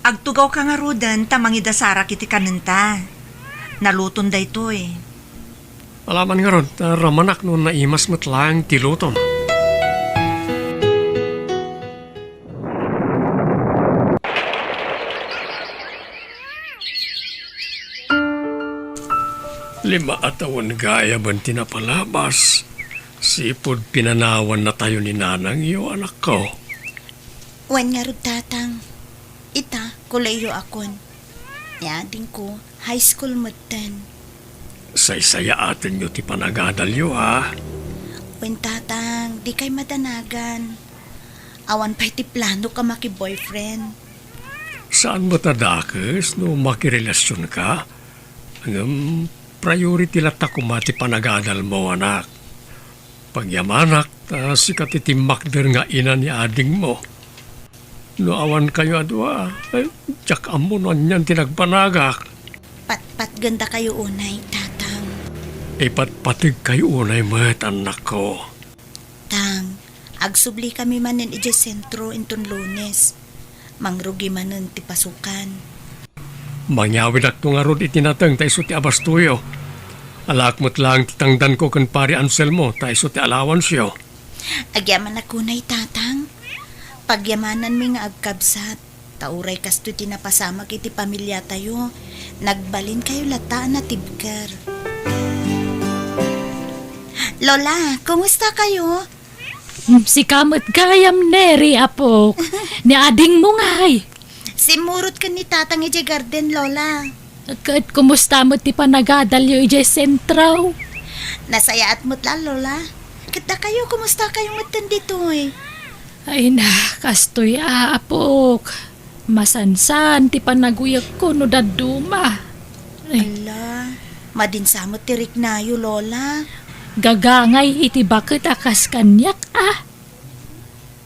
Agtugawka ngaruden ta mangidasarak iti kanenta. Naluton daytoy. Alaman ngarud, ta ramanak no naimas met laeng ti luton. Lima a tawen gayam ti napalabas, sipud pinanawannatayo ni nanangyo, anakko. Wen ngarud, Tatang. Ita, kolehio akon. Ni adingko, high school metten. Saysayaatenyo ti panagadalyo, a? Wen, Tatang, dikay madanagan. Awan pay ti planok a maki-boyfriend. Saan met a dakes no makirelasionka? Ngem priority latta koma ti panagadalmo, anak. Pagyamanak, ta sika ti timmakder nga ina ni adingmo. No awankayo a dua, ay, diak ammo no anian ti nagbanagak. Patpatgendakayo unay, Tatang. Ipatpategkayo unay met, annakko. Tang, agsublikami manen idiay sentro inton Lunes. Mangrugi manen ti pasukan. Mangyawidakto ngarud iti nateng ta isu ti abastoyo. Alaak met laeng ti tangdanko ken Pari Anselmo ta isu ti allowance-yo. Agyamanak unay, Tatang. Pagyamananmi nga agkabsat. Ta uray kastoy ti napasamak iti pamiliatayo, nagbalinkayo latta a natibker. Lola, kumusta kayo? Mm, sika met gayam, Neri, apok. Ni adingmo ngay? Simmurot ken ni Tatang idiay garden, Lola. Ket kumusta met ti panagadalyo idiay sentro? Nasayaat met la, Lola. Ket dakayo, kumustakayo metten ditoy? Ay na, kastoy, apok. Masansan ti panaguyegko no dadduma. Ay. Ala, madin sa met ti riknayo, Lola. Gagangay iti baket a kas kaniak, a.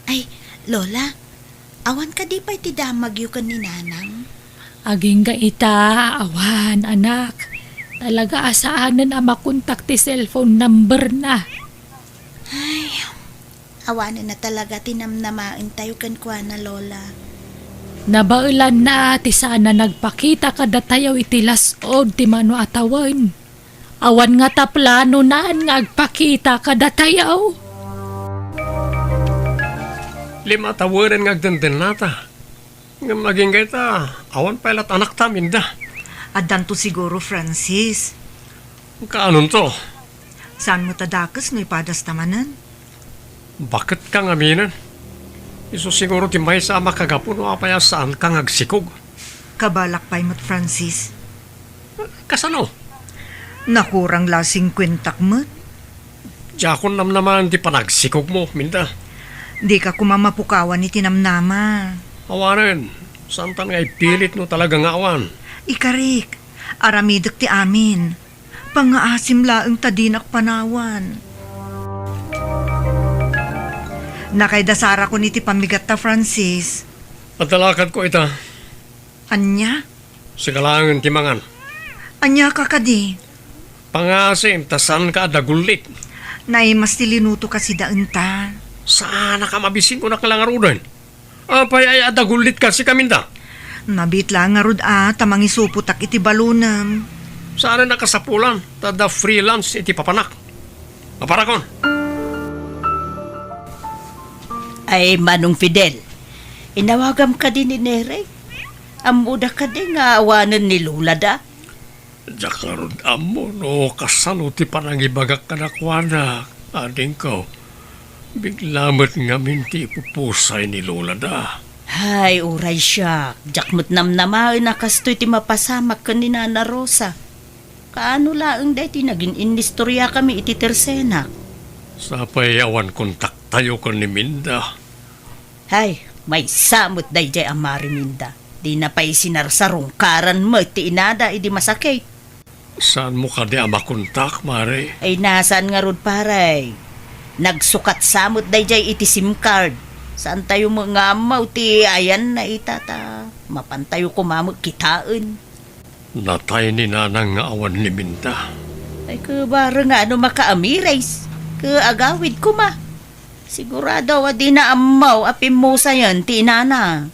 Ay, Lola, awan kadi pay ti damagyo ken ni Nanang? Agingga ita, awan, anak. Talaga a saanen a makontak ti cellphone number na. Ay, awanen na talaga ti namnamaentayo kenkuana, Lola. Nabaelanna ti saan a nagpakita kadatayo iti las-od ti mano a tawen. Awan ngata planonan nga agpakita kadatayo. Lima a tawenen nga agdendennata. Ngem agingga ita, awan pay lat anakta, Minda. Addanto siguro, Francis. Kaanonto? Saan met a dakes no ipadasta manen? Baket ka ngaminen. Isu siguro ti maysa a makagapu no apay a saanka nga agsikog. Kabalak pay met, Francis. Kasano? Nakurang la singkuentak met. Diakon namnamaen ti panagsikogmo, Minda. Dika koma mapukawan iti namnama. Awanen, saantan nga ipilit no talaga nga awan. Ikarik, aramidek ti amin. Pangngaasim laeng ta dinak panawan. Nakaidasarakon iti pammigatta, Francis. Adda lakadko ita. Ania? Sika laengen ti mangan. Ania ka kadi? Pangngaasim ta saanka a dagullit. Naimas ti linuto kasi daenta. Saanak a mabisin, kunak la ngaruden. Apay ay a dagullit kasi ka, Minda? Nabiit la ngarud a ta mangisupotak iti balonem. Saanen a kasapulan ta adda free lunch iti papanak. Maparakon. Ay, Manong Fidel, inawagam kadi ni Neri? Ammoda kadi nga awanen ni Lolada? Diak ngarud ammo no kasano ti panangibagak kadakuada, adingko. Bigla met ngamin ti ipupusay ni Lolada. Hay, uray siak, diak met namnamaen a kastoy ti mapasamak ken ni Nana Rosa. Kaano laeng daytoy nagin-inistoriakami iti tersenak? Sapay awan kontaktayo ken ni Minda. Hay, maysa met daydiay a Mari Minda. Dina pay sinarsarungkaran met ti inada idi masakit. Saanmo kadi a makontak, Mari? Ay, nasaan ngarud, pare? Nagsukat sa met daydiay iti SIM card. Saantayo met nga ammo ti ayanna ita ta mapantayo koma met kitaen. Natay ni Nanang nga awan ni Minda. Ay, ket bareng nga no makaamires, ket agawid koma. Sigurado a dina ammo a pimmusayen ti inana.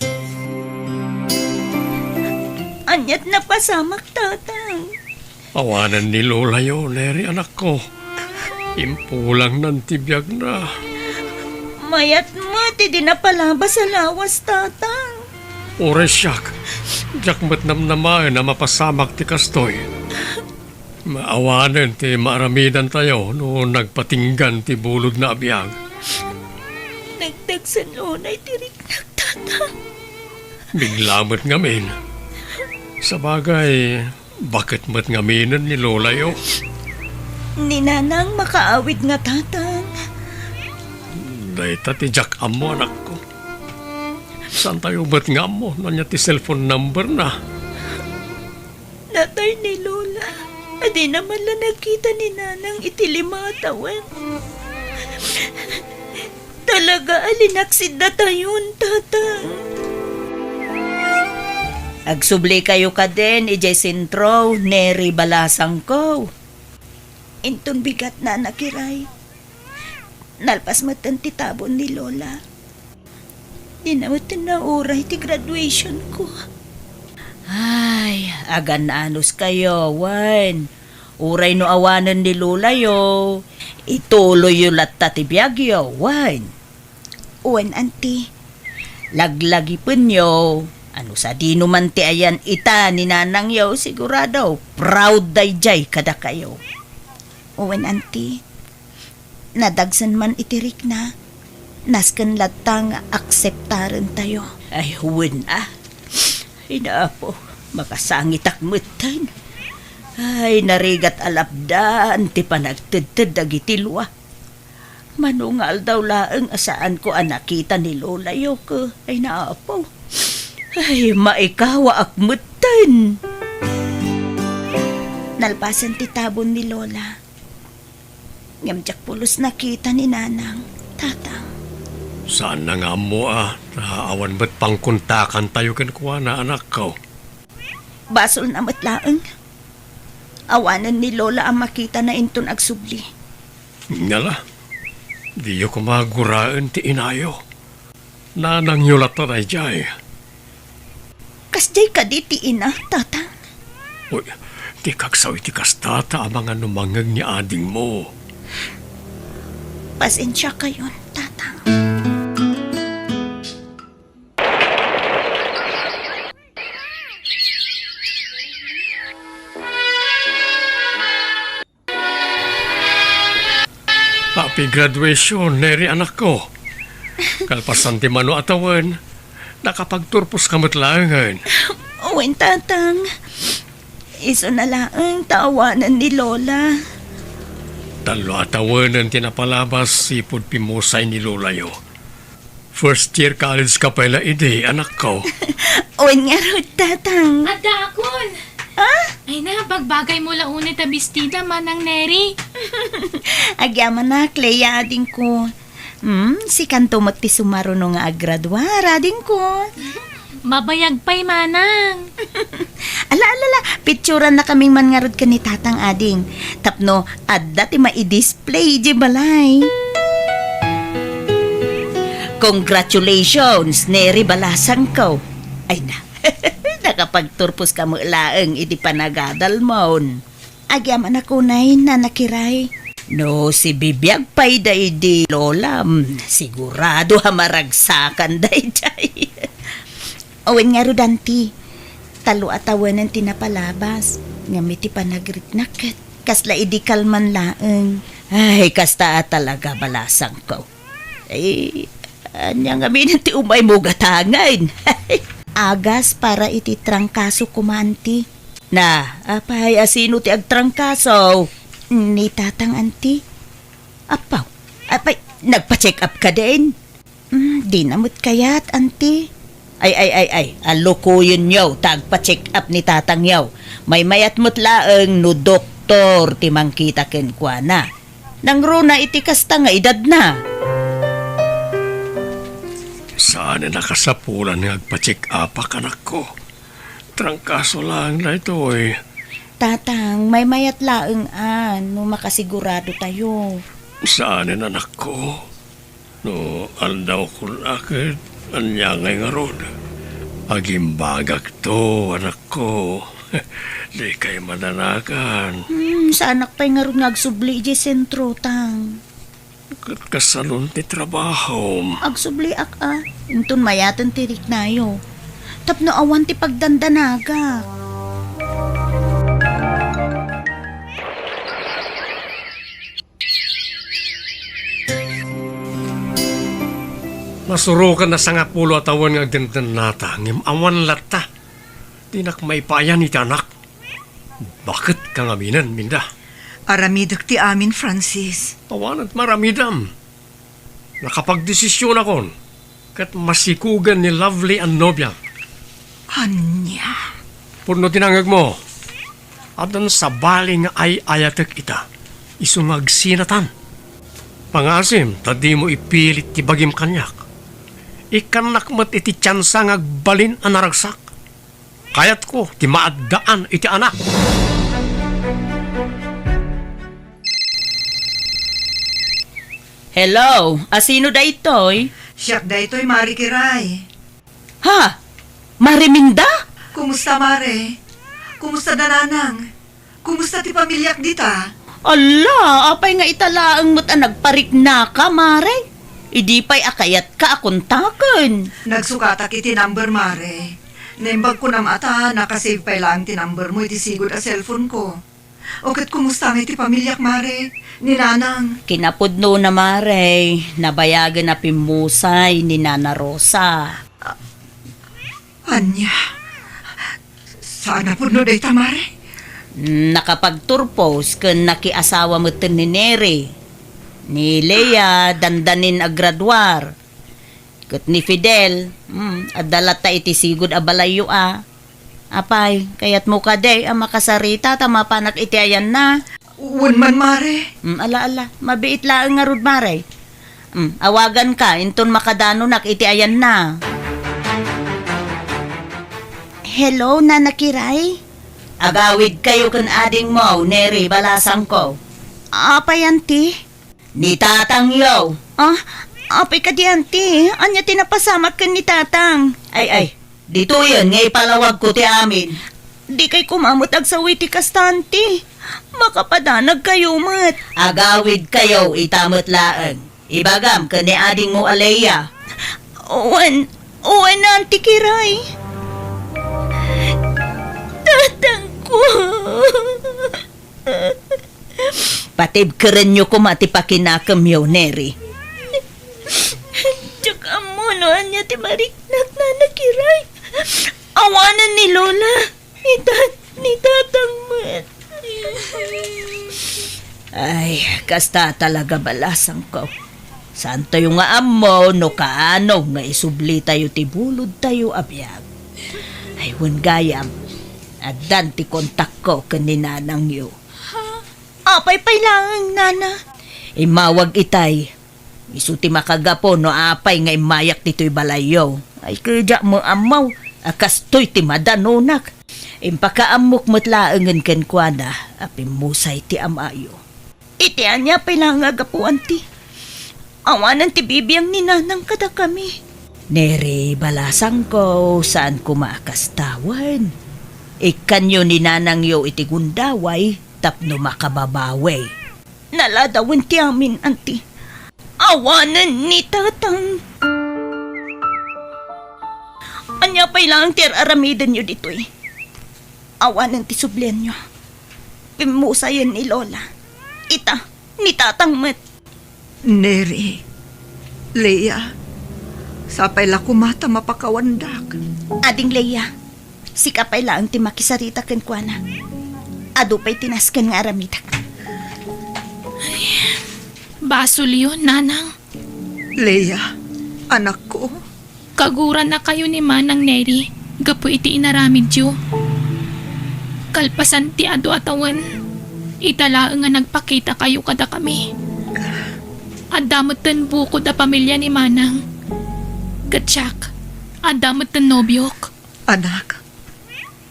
Aniat napasamak, Tatang? Awanen ni Lolayo, Neri, anakko. Impulangnan ti biagna. Mayat met idi napalabas a lawas, Tatang. Uray siak, diak met namnamaen a mapasamak ti kastoy. Maawanen ti maaramidantayo no nagpatinggan ti bulodna a biag. Nagdagsen unay ti riknak, Tatang. Bigla met ngamin. Sabagay, baket met ngaminen ni Lolayo? Ni Nanang makaawid nga, Tatang. Dayta ti diak ammo, anakko. Saantayo met nga ammo no ania ti cellphone number na? Natay ni Lola. A dina man la nakita ni Nanang iti lima a tawen. Talaga a linaksid datayon, Tatang. Agsubli kayo kadin idiay sentro, Neri, balasangko. Inton bigat, Nana Kiray. Nalpas metten ti tabon ni Lola. Dina metten nauray ti graduation ko. Ay, agan-anos kayo, wen. Uray no awanen ni Lolayo, ituloyyo latta ti biagyo, wen. Wen, Auntie. Laglagipenyo, ano sadino man ti ayan ita ni nanangyo, sigurado, proud daydiay kadakayo. Wen, Auntie. Nadagsen man iti rikna, nasken latta nga akseptarentayo. Ay, wen a. Ay, Apo, makasangitak metten. Ay, narigat a lapdan ti panagtedted dagiti lua. Mano nga aldaw laeng a saanko a nakita ni Lola Yoko. Ay, naapo. Ay, maikawaak metten. Nalpasen ti tabon ni Lola. Ngem diak pulos nakita ni Nanang, Tatang. Saan na nga ammo a, ta awan met pangkontakantayo kenkuana, anakko. Basolna met laeng. Awanen ni Lola a makitana inton agsubli. Ngala, diyo koma guraen ti inayo. Nanangyo latta daydiay. Kasdiay kadi ti ina, Tatang? Uy, dika agsaw iti kasta ta amangan no mangngeg ni adingmo. Pasensiakayon, Tatang. Happy graduation, Neri, anakko. Kalpasan ti mano a tawen, nakapagturposka met laengen. Wen, Tatang. Isuna laeng ta awanen ni Lola. Tallo a tawenen ti napalabas sipud pimmusay ni Lolayo. First year college ka pay la idi, anakko. Wen ngarud, Tatang. Addaakon! Ah? Ay na, bagbagaymo la unay ta bestida, Manang Neri. Agyamanak, Leia, adingko. Hmm, sikanto met ti sumaruno nga aggraduar, adingko. Mabayag pay, Manang. Ala, ala, ala, picturannakaming man ngarud ken ni Tatang, ading. Tapno adda ti maidis- play idiay balay. Congratulations, Neri balasangko. Ay na, nakapagturposka met laeng iti panagadalmon. Agyamanak unay, Nana Kiray. No sibibiag pay daydi Lolam, sigurado a maragsakan daydiay. Wen ngarud, Auntie, tallo a tawenen ti napalabas, ngem iti panagriknak ket kasla idi kalman laeng. Ay, kasta a talaga, balasangko. Ay, ania ngamin ti umaymo gatangen? Agas para iti trangkaso koma, Auntie. Na, apay, asino ti agtrangkaso? Ni Tatang, Auntie. Apaw, apay, nagpa-check up kadin? Mm, dina met kayat, Auntie. Ay, ay, ay, ay, alukoyenyo ta agpa-check up ni Tatangyo. Maymayat met laeng no doktor ti mangkita kenkuana. Nangruna iti kasta nga edadna. Saan a nakasapulan nga agpa-check upak, anakko. Trangkaso laeng daytoy. Tatang, maymayat laeng a no makasigurado tayo. Saan, anakko. No aldawkon a ket ania ngay ngarud? Agimbagakto, anakko. Dikay madanagan. Hmm, saanak pay ngarud nga agsubli idiay sentro, Tang. Ket kasanon ti trabahom? Agsubliak a. Inton mayaten ti riknayo. Tapno awan ti pagdandanagak. Masurokan a sangapulo a tawen nga agdendennata, ngem awan latta. Dinak maipayan iti anak. Baket ka ngaminen, Minda? Aramidek ti amin, Francis. Awan met maramidam. Nakapagdesisionakon, ket masikugen ni Lovely a nobiak. Ania? Pudno ti nangngegmo. Addan sabali nga ay-ayatek ita. Isu nga agsinatan. Pangaasim ta dimo ipilit ti bagim kaniak. Ikkannak met iti tiansa nga agbalin a naragsak. Kayatko ti maaddaan iti anak. Hello, asino daytoy? Siak daytoy, Mare Kiray. Ha? Mare Minda? Kumusta, Mare? Kumusta da Nanang? Kumusta ti pamiliak dita? Ala, apay nga ita laeng met a nagpariknaka, Mare? Idi pay a kayatka a kontaken. Nagsukatak iti number, Mare. Naimbag kunam a ta nakasave pay laeng ti number mo iti sigud a cellphone ko. O ket kumusta ngay ti pamiliak, Mare? Ni Nanang? Kinapudnona, Mare. Nabayagen a pimmusay ni Nana Rosa. Ania? Saan a pudno dayta, Mare? Nakapagturpos ken nakiasawa metten ni Neri. Ni Lea, dandanin a graduar. Ket ni Fidel, hmm, adda latta iti sigud a balayyo a. Apay, kayatmo kadi a makasarita ta mapanak iti ayanna? Wen man, mare. Hmm, ala, ala, mabiit laeng ngarud, mare. Hmm, awaganka, inton makadanonak iti ayanna. Hello, Nana Kiray? Agawidkayo ken adingmo, Neri, balasangko. Apay, anti? Ni tatangyo. Ah, apay kadi, anti? Ania ti napasamak ken ni tatang? Ay, ay, ditoyen nga ipalawagko ti amin. Dikay koma met agsaw iti kasta, anti. Makapadanagkayo met. Agawidkayo ita met laeng. Ibagam ken ni adingmo a Lea. Wen, wen, Anti Kiray. Tatangko. Patibkerenyo koma ti pakinakemyo, Neri. Diak ammo no ania ti mariknak, Nana Kiray. Awanen ni Lola. Ni ta-, ni tatang met. Ay, kasta talaga, balasangko. Saantayo nga ammo no kaano nga isublitayo ti bulodtayo a biag. Ay, wen gayam, addan ti kontakko ken ni nanangyo. Apay pay laeng, nana? Immawag itay. Isu ti makagapu no apay nga immayak ditoy balayyo. Ay, kadiak met ammo a kastoy ti madanonak. Impakaammok met laengen kenkuana a pimmusay ti amayo. Iti ania pay laeng a gapu, anti? Awanen ti bibiang ni nanang kadakami. Neri, balasangko, saan koma a kasta wen. Ikkanyo ni nanangyo iti gundaway tapno makababawi. Naladawen ti amin, anti. Awanen ni tatang. Ania pay laeng ti ar-aramidenyo ditoy? Awanen ti sublianyo. Pimmusayen ni Lola. Ita, ni tatang met. Neri, Lea, sapay la koma ta mapakawandak. Ading Lea, sika pay laeng ti makisarita kenkuana. Adu pay ti nasken nga aramidek. Basolyo, nanang. Lea, anakko. Kagurannakayo ni Manang Neri gapu iti inaramidyo. Kalpasan ti adu a tawen, ita laeng nga nagpakitakayo kadakami. Adda metten bukod a pamilia ni Manang. Ket siak, adda metten nobiok. Anak,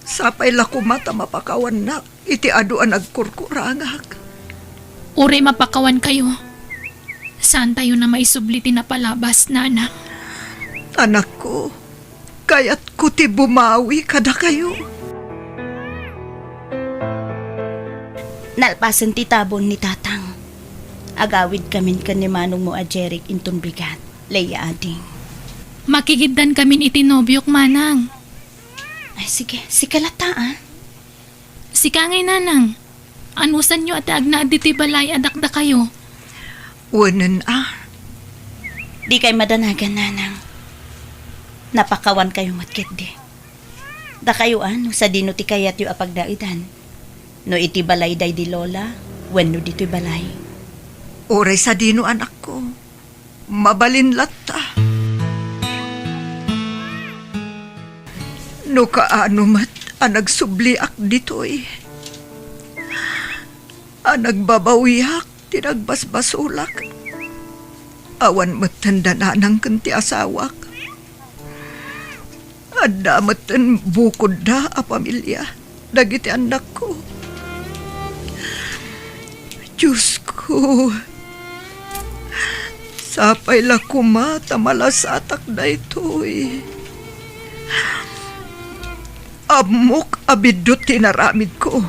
sapay la koma ta mapakawannak iti adu a nagkurkurangak. Uray mapakawankayo, saantayon a maisubli ti napalabas, nanang. Anakko, kayatko ti bumawi kadakayo. Nalpasen ti tabon ni tatang. Agawidkamin ken ni manongmo a Jeric inton bigat, Lea, ading. Makigiddankamin iti nobiok, manang. Ay, sige. Sika latta, a. Sika ngay, nanang. Anusanyo a ti agnaed ditoy balay a dakdakayo? Wenen, a. Dikay madanagan, nanang. Napakawankayo met ketdi. Dakayo, a, no sadino ti kayatyo a pagnaedan? No iti balay daydi Lola, wenno ditoy balay? Uray sadino, anakko. Mabalin latta. No kaano met a nagsubliak ditoy, a nagbabawiak ti nagbasbasolak, awan metten da nanang ken ti asawak. Adda metten bukodda a pamilia dagiti annakko. Diosko, sapay la koma ta malasatak daytoy. Ammok a biddut ti inaramidko,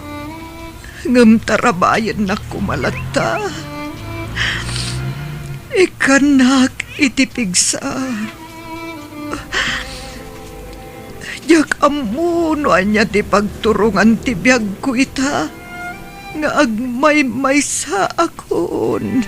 ngem tarabayennak koma latta. Ikkannak iti pigsa. Diak ammo no ania ti pagturongan ti biagko ita nga agmaymaysaakon.